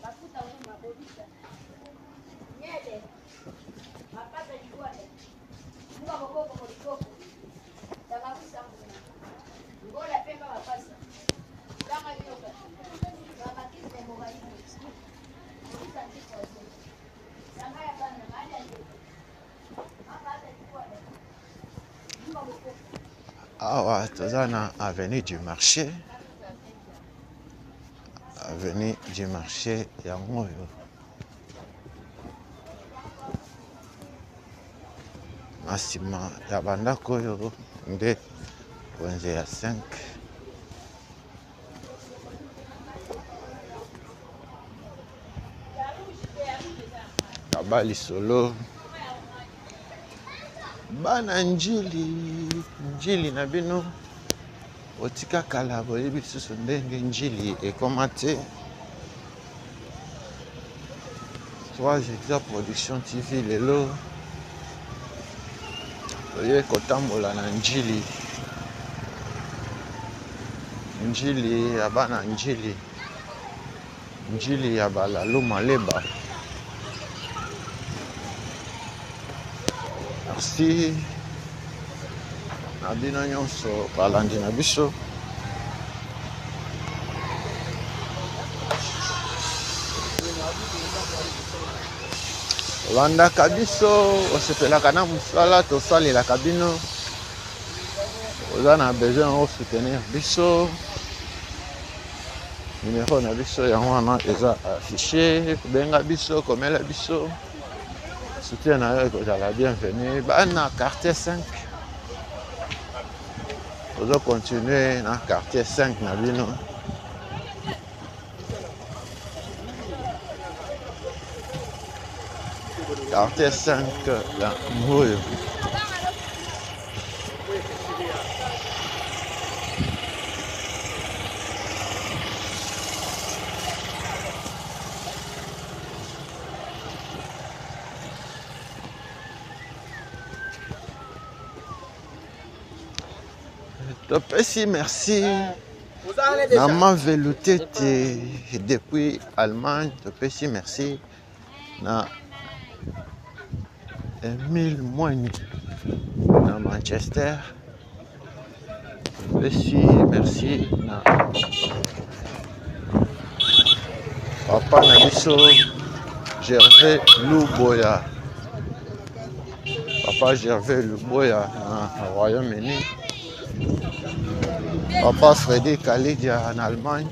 mafuta guma bobisa nyele mapata likwale muka bokoko bolikoko tangausa mbuna ngola pemba bapasa kama nyoka bamakisi mogaiko obisa ndikoze sangaya bana maali andeko mapata likwale muka bokoko. Awa toza na avenue du marché, avenue du marché yango oyo. Na nsima ya bandako oyo nde wenze ya 5. Kaba lisolo bana njili njili na bino otika kala boyebi lisusu ndenge njili ekoma te. 3 Hexa Production TV lelo toye kotambola na Njili, Njili ya bana Njili, Njili ya balalu maleba. Merci na bino nyonso balandi na biso. Olandaka biso, osepelaka na mosala tosalelaka bino, oza na besoin ya osoutenir biso, numero na biso yango wana eza affiche, benga biso, komela biso, soutien na yo ekozala bienvenu. Bana quartier 5 tozo continuer na quartier 5 na bino. Quartier 5 ya Mboyo. Topesi merci na Mavelutete depuis Allemagne, topesi merci na Emile Mweni na Manchester, topesi merci na papa na biso Gervais Luboya, papa Gervais Luboya na Royaume-Uni, papa Freddy Kalidia en Allemagne,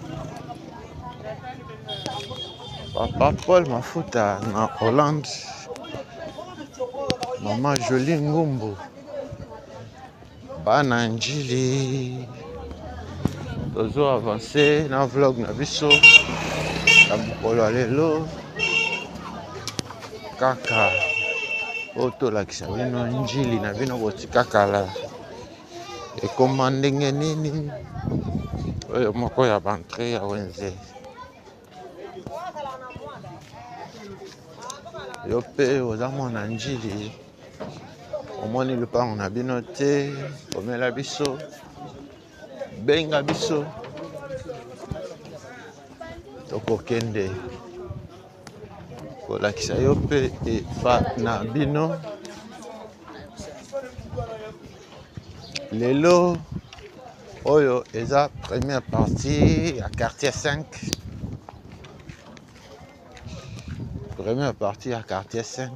papa Paul Mafuta na Hollande, mama Jolie Ngumbu, bana Njili. Tozo avancer na vlog na biso ya mokolo ya lelo kaka oyo tolakisa bino Njili na bino botika kala ekoma ndenge nini. Oyo moko ya ba entrée ya wenze. Yo mpe oza mwana Njili, omoni lupango na bino te, komela biso, benga biso, tokokende kolakisa yo mpe epa na bino. Lelo oyo eza première partie ya quartier 5. Première partie ya quartier 5.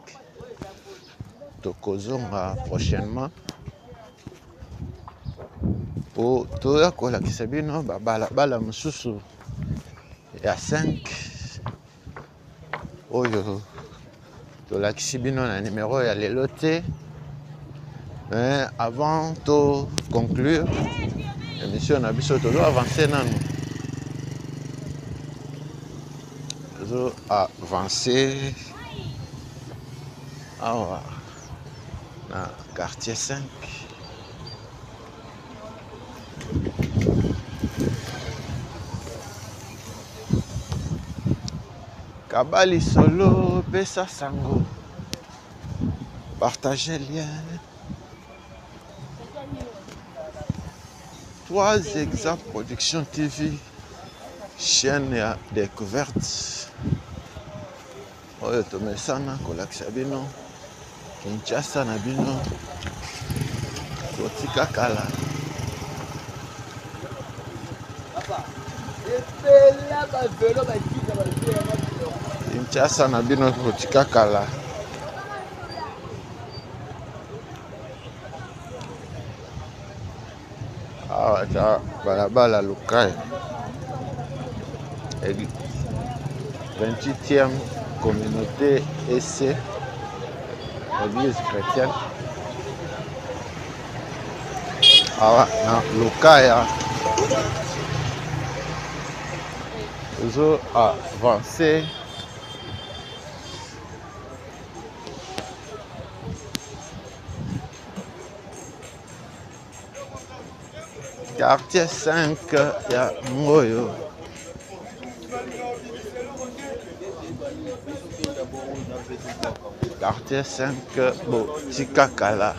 Tokozonga prochainement po toya kolakisa bino ba balabala mosusu ya 5 oyo tolakisi bino na numero ya lelo te. Mais avant to conclure émission na biso, tozo avancer nanu, tozo avancer awa na quartier 5. Kabali solo pesa sango, partager lien. 3 Hexa Production TV, chaîne ya découverte oyo tomesana kolakisa bino Kinshasa na bino kotika kala. Kinshasa na bino kotika kala. Awa eza balabala Lukaya, 28e communauté EC, église chrétienne. Awa na Lukaya tozo avancer. Quartier 5 ya Ngoyo. Quartier 5 botika kala.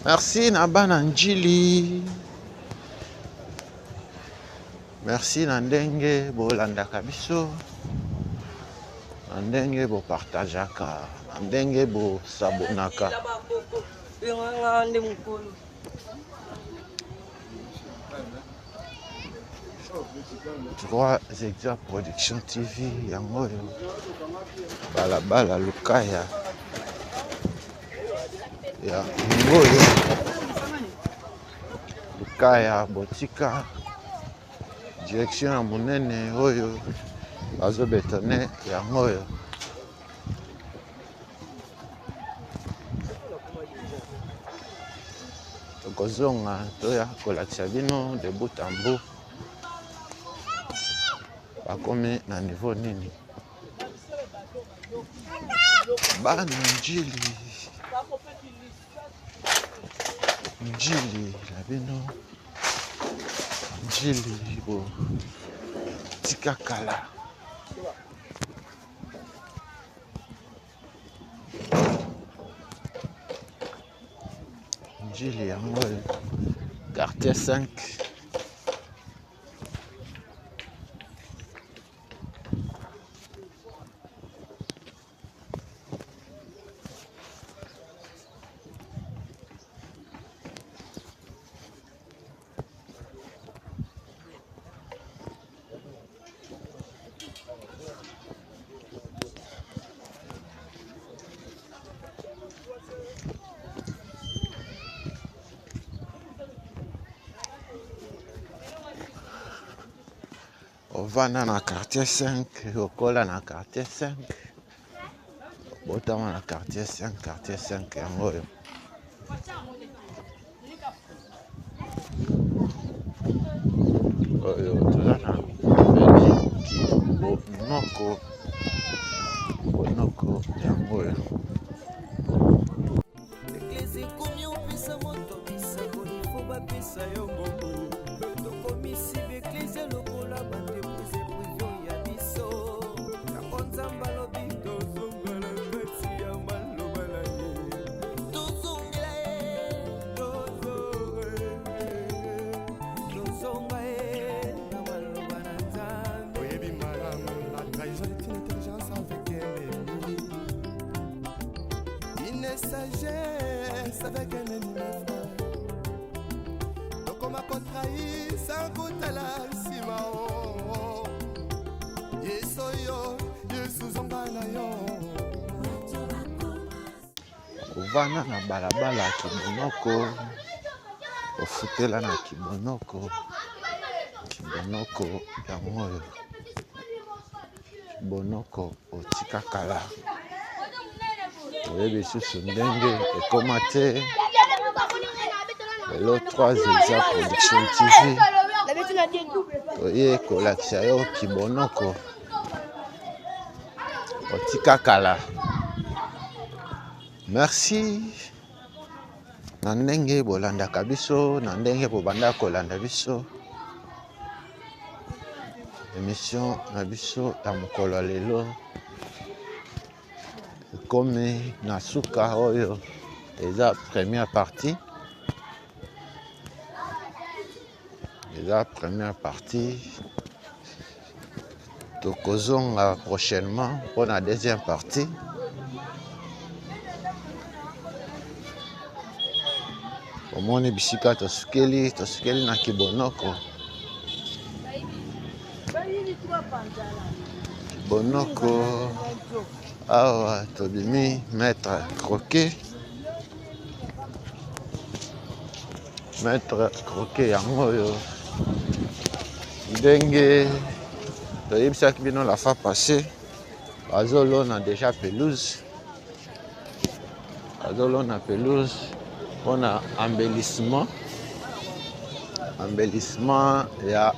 Merci na bana Njili. Merci na ndenge bolandaka biso, na ndenge bopartageaka, na ndenge bosabonaka. Trois Exa Production TV yango oyo balabala Lukaya ya ngoyo Lukaya botika direction ya monene oyo bazobetone yango oyo. Tokozonga toya kolakisa bino de bout en bout bakomi na niveau nini. Bana Njili, Njili na bino, Njili bo tika kala. Njili yango oyo quartier 5. Ovanda na quartier 5, okola na quartier 5, obotama na quartier 5, quartier 5 yango oyo. Oyo toza na avenue Kibonoko, Bonoko yango oyo. Eglise ekomi opesa moto bisango ifo bapesa yo mbongo tokomisi baeglise lokola baentreprise prive ya biso yango nzambe alobi tozongela kati ya maloba na ye tozongela ye tozonga ye na maloba na nzambe. Oyebi malamu la trahison est une intelligence avec un ennemi. Une sagesse avec un ennemi, mes frères. Tokoma kotrahir sans kotala nsima o. Yesu oyo, Yesu zonga na yo. Ovanda na balabala ya Kibonoko, ofutela na Kibonoko, Kibonoko yango oyo, Kibonoko otika kala, oyebi lisusu ndenge ekoma te. Lelo 3 Exa Production TV toye kolakisa yo Kibonoko otika kala. Merci na ndenge bolandaka biso, na ndenge bobanda kolanda biso emission na biso ya mokolo ya lelo ekomi na suka. Oyo eza première partie, eza première partie. Tokozonga prochainement pour la deuxième partie. Omoni bisika tosukeli, tosukeli na Kibonoko. Kibonoko awa tobimi maître croquet, maître croquet yango oyo ndenge toyebisaki bino la fois passée, bazolona déjà pelouse. Bazolona pelouse mpona embellissement, embellissement ya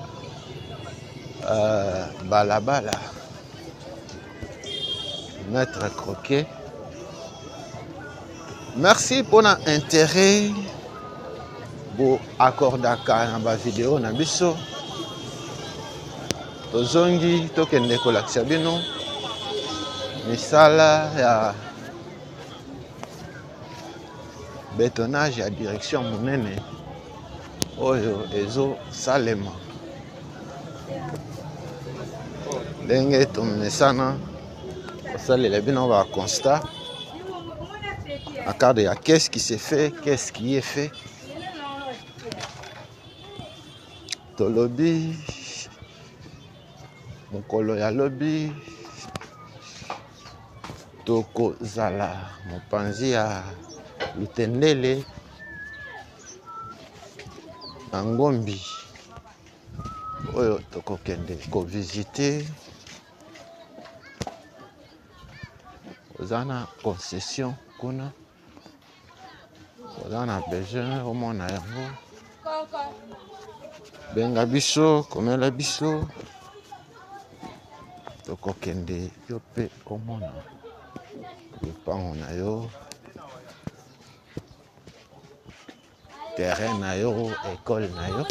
balabala. Maître Croquet, merci mpona intérêt bo accordaka na ba video na biso. Tozongi tokende kolakisa bino misala ya bétonnage ya direction monene oyo ezosalema ndenge tomesana kosalela bino ba constat na cadre ya qu'est-ce qui se fait, qu'est-ce qui est fait. Tolobi mokolo ya lobi tokozala mopanzi ya Lutendele na Ngombi oyo tokokende kovisite. Oza na concession kuna, oza na besoin omona yango, benga biso, komela biso, tokokende yo mpe omona lopango na yo, terrain na yo, école na yo.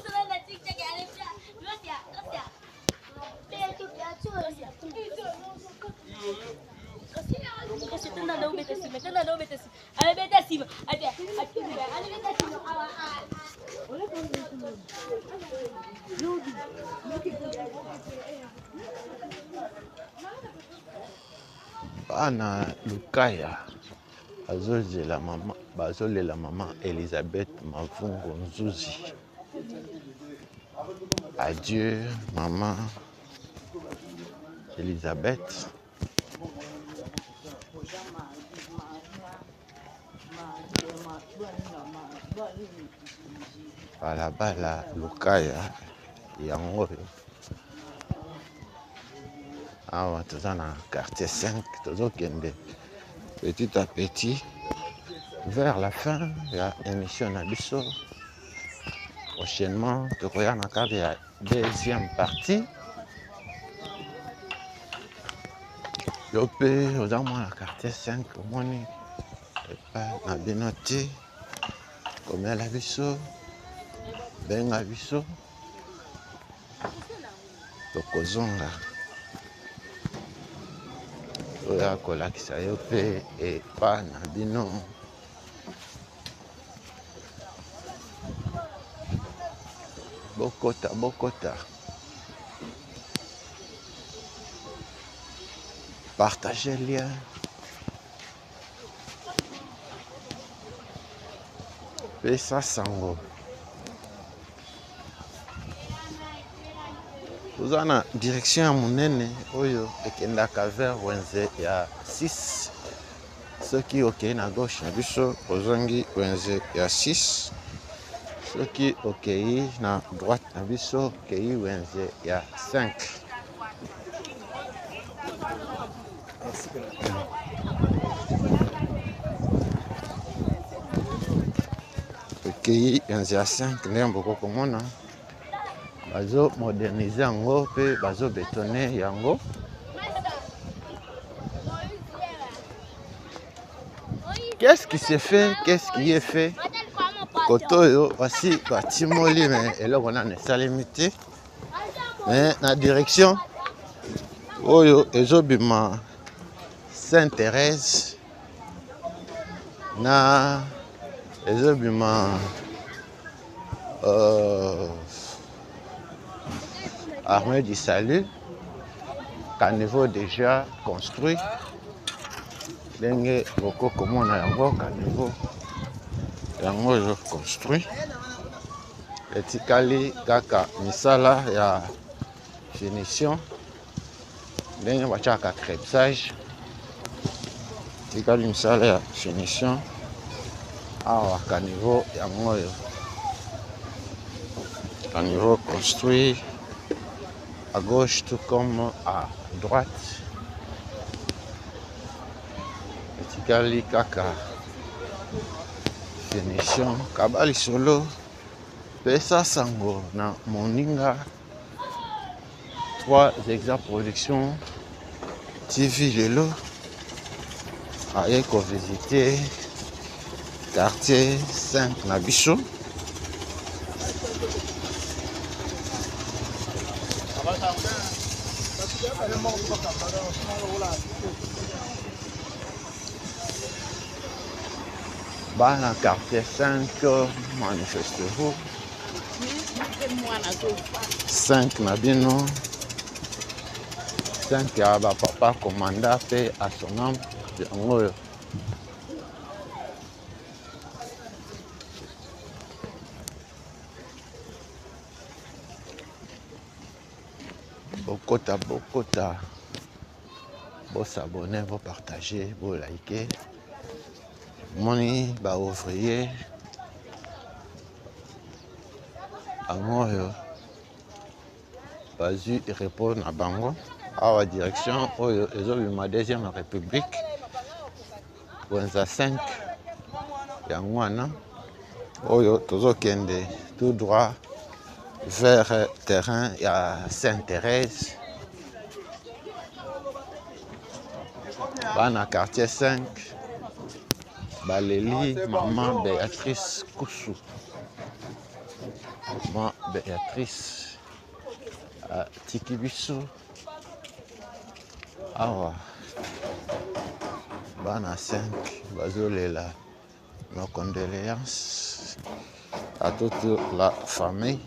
Bana Lukaya bazozela mama, bazolela mama Elisabeth Mavungu Nzuzi. Adieu mama Elisabeth. Balabala Lukaya yango oyo. Awa toza na quartier 5, tozokende petit à petit vers la fin ya émission na biso. Prochainement tokoya na cadre ya deuxième partie. Yo mpe oza mwana quartier 5, omoni epai na bino te, komela biso, benga biso, tokozonga toya kolakisa yo mpe epa na bino. Bokota, bokota, partage lien, pesa sango. Toza na direction ya monene oyo ekendaka vers wenze ya 6. Soki okei na gauche na biso ozongi wenze ya 6, soki okei na droite na biso okei wenze ya 5. Okei wenze ya 5 ndenge boko komona bazo moderniser yango pe bazo betonner yango. Qu'est-ce qui se fait? Qu'est-ce qui est fait? Koto oyo basi batimoli me eloko nano esalemi te, me na direction oyo ezobima Sainte Thérèse na ezobima Armée du Salut, caniveau déjà construit, ndenge boko komona yango caniveau yango ezo construit, etikali kaka misala ya finition ndenge batiaka crépissage, etikali misala ya finition awa caniveau yango oyo, caniveau construit à gauche tout comme à droite, etikali kaka Finition kaba lisolo pesa sango na moninga 3 Exa Production TV lelo aye ko visiter quartier 5 na biso. Bana quartier 5 manifestez-vous. 5 na bino 5 ya ba papa commanda pe à son âme yango oyo. Bokota bokota bosabone bopartage bolike moni ba ouvrier bango oyo bazwi repos na bango awa direction oyo ezobima deuxième république wenza 5 yango wana oyo tozokende tout droit vers terrain ya Sainte-Thérèse bana quartier 5 baleli maman Béatrice Kusu. Maman Béatrice atiki biso awa bana 5 bazolela nos condoléances à toute la famille.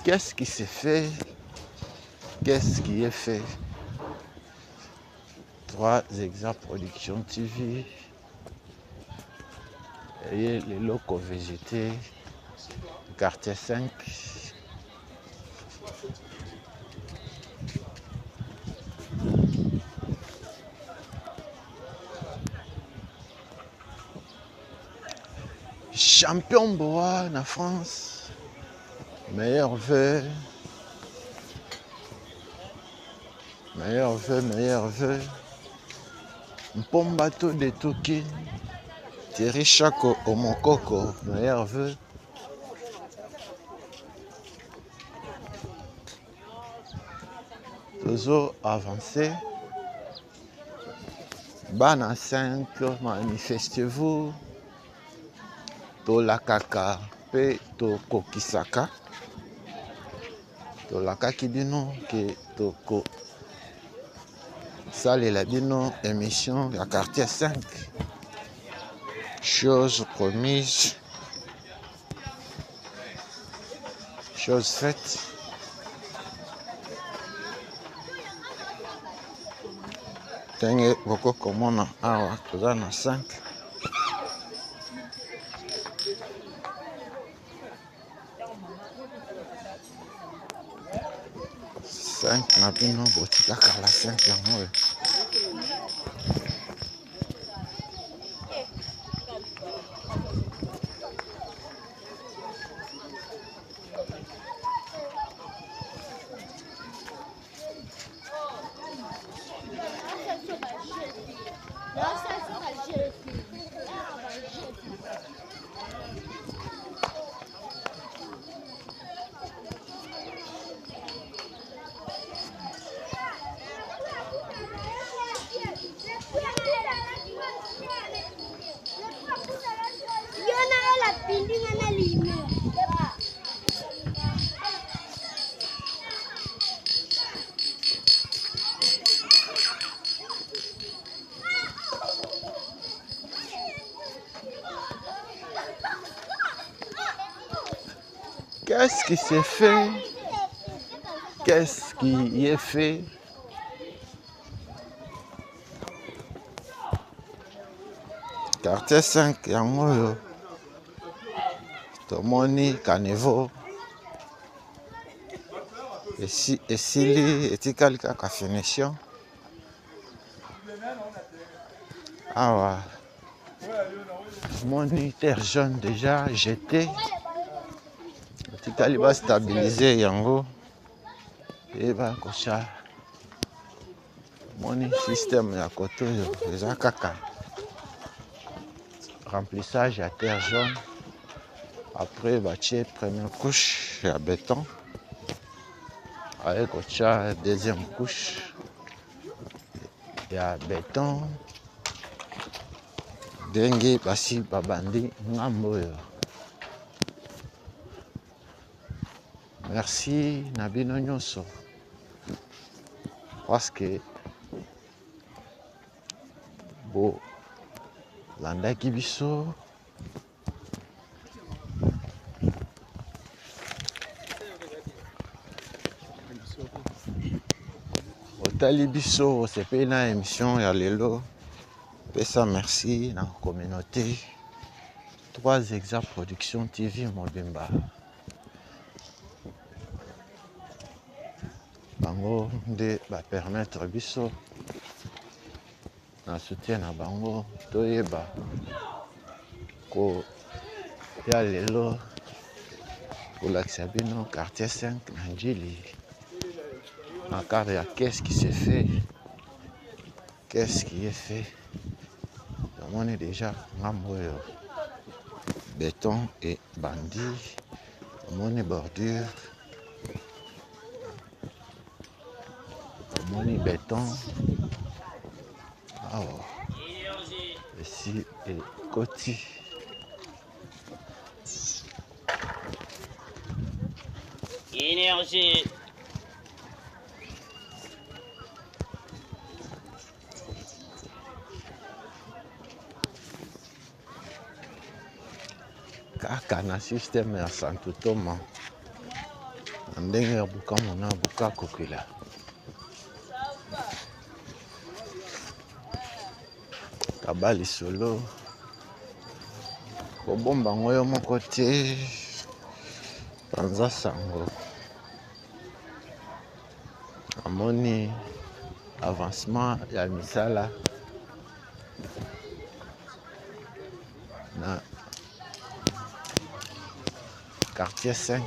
Qu'est-ce qui s'est fait? Qu'est-ce qui est fait? 3 Exa Production TV et les locaux visités quartier 5. Champion Boa na France, meilleur vœu, meilleur vœu, meilleur vœu. Mpombato de Toki, Thierry Chako Omokoko, meilleur vœu. Tozo avancé. Bana 5, manifestez-vous. Tolakaka pe tokokisaka. Tolakaki bino ke toko salela bino émission ya quartier 5. Chose promise, chose faite. Ndenge bokokomona awa toza na 5. 5 na bino botikaka la 5 yango oyo. Qu'est-ce qui s'est fait? Qu'est-ce qui est fait? Quartier 5 yango oyo tomoni caniveau esili etikali kaka finition awa moni terre jaune déjà jeté etikali bastabilize yango eyeba kosha moni système ya kote oyo eza kaka Remplissage ya terre jaune, après batie première couche ya beton, aye kotia deuxième couche ya beton ndenge basi babandi ngambo oyo. Merci na bino nyonso parce que bolandaki biso. Otali biso, osepeli na émission ya lelo, pesa merci na communauté 3 Exa Production TV mobimba. Bango nde ba permettre biso na soutien na bango toyeba koya lelo kolakisa bino quartier 5 na Ndjili na cadre ya qu'est-ce qui se fait, qu'est-ce qui est fait. Tomoni déjà ngambo oyo béton ebandi, tomoni bordure, tomoni béton awa esi ekoti. Énergie. Kaka na système ya Santo Toma na ndenge ya buka mona buka kokila. Kaba lisolo kobomba ngo yo moko te, panza sango. Amoni avancement ya misala na quartier 5.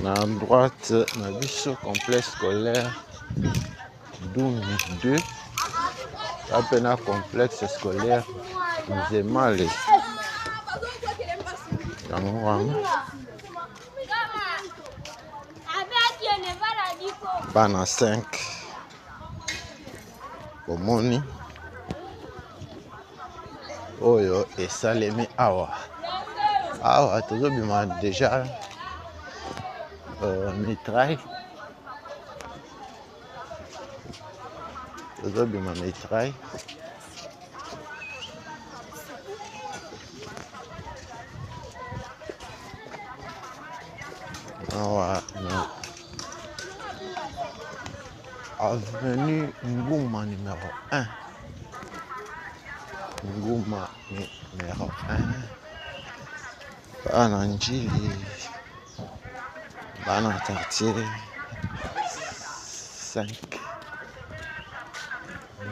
Na droite na biso complexe scolaire Dumi 2, ape na complexe scolaire Nzemale. Yango wana bana 5 bomoni oyo esalemi awa. Awa tozobima déjà mitraille, tozobima mitraille. Awa na avenue Nguma numéro 1. Nguma numéro 1. Bana Ndjili, bana quartier 5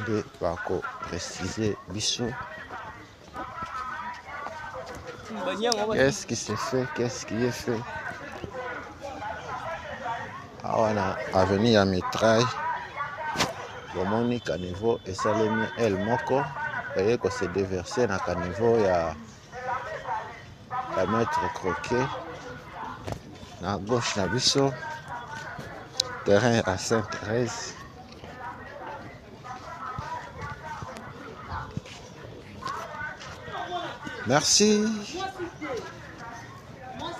nde bako préciser biso. Qu'est-ce qui se fait, qu'est-ce qui est fait? Awa na avenue ya Mitraille, bomoni caniveau esalemi el moko eye ko se déverser na caniveau ya maître Croquet. Na gauche na biso terrain ya Sainte-Thérèse. Merci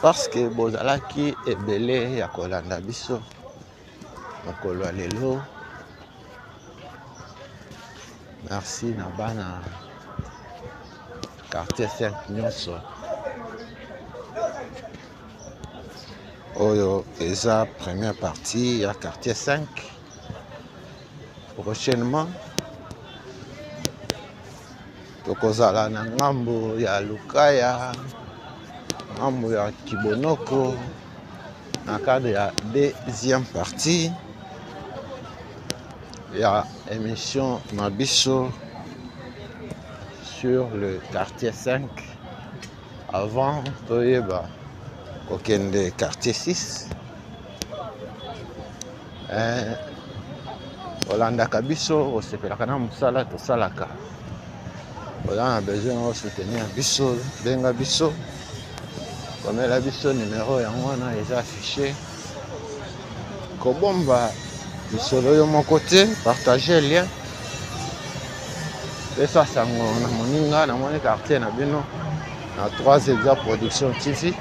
parce que bozalaki ebele ya kolanda biso mokolo ya lelo. Merci na bana quartier 5 nyonso. Oyo eza première partie ya quartier 5. Prochainement tokozala na ngambo ya Lukaya, ngambo ya Kibonoko, na cadre ya deuxième partie ya émission na biso sur le quartier 5. Avant toyeba kokende quartier 6, Olandaka biso, osepelaka na mosala tosalaka. Oza na besoin o soutenir biso, benga biso, komela biso numero yango wana eza affiché. Kobomba lisolo yo moko te, partager lien, pesa sango na moninga. Namoni quartier na bino na 3 Exa Production TV.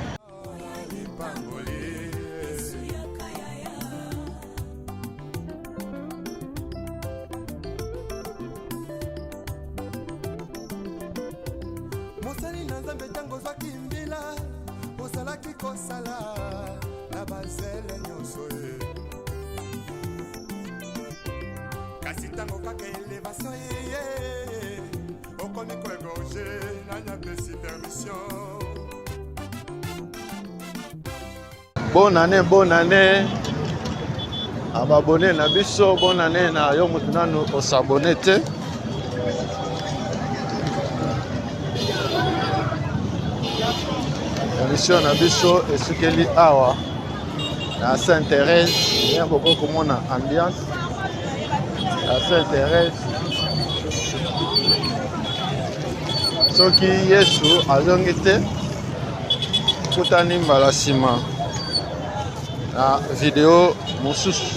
Mosali na Nzambe, ntango ozwaki mbila, ozalaki kosala na bazele nyonso ye. Kasi ntango kaka elevation eye, okomi koegorge. Nani apesi permission? Bonne année, bonne année ababone na biso, bonne année na yo motu nanu osabone te. Émission na biso esukeli awa na Sainte Thérèse. Bien, bokoki komona ambiance na Sainte Thérèse. Soki Yesu azongi te, kutani mbala nsima na video mosusu.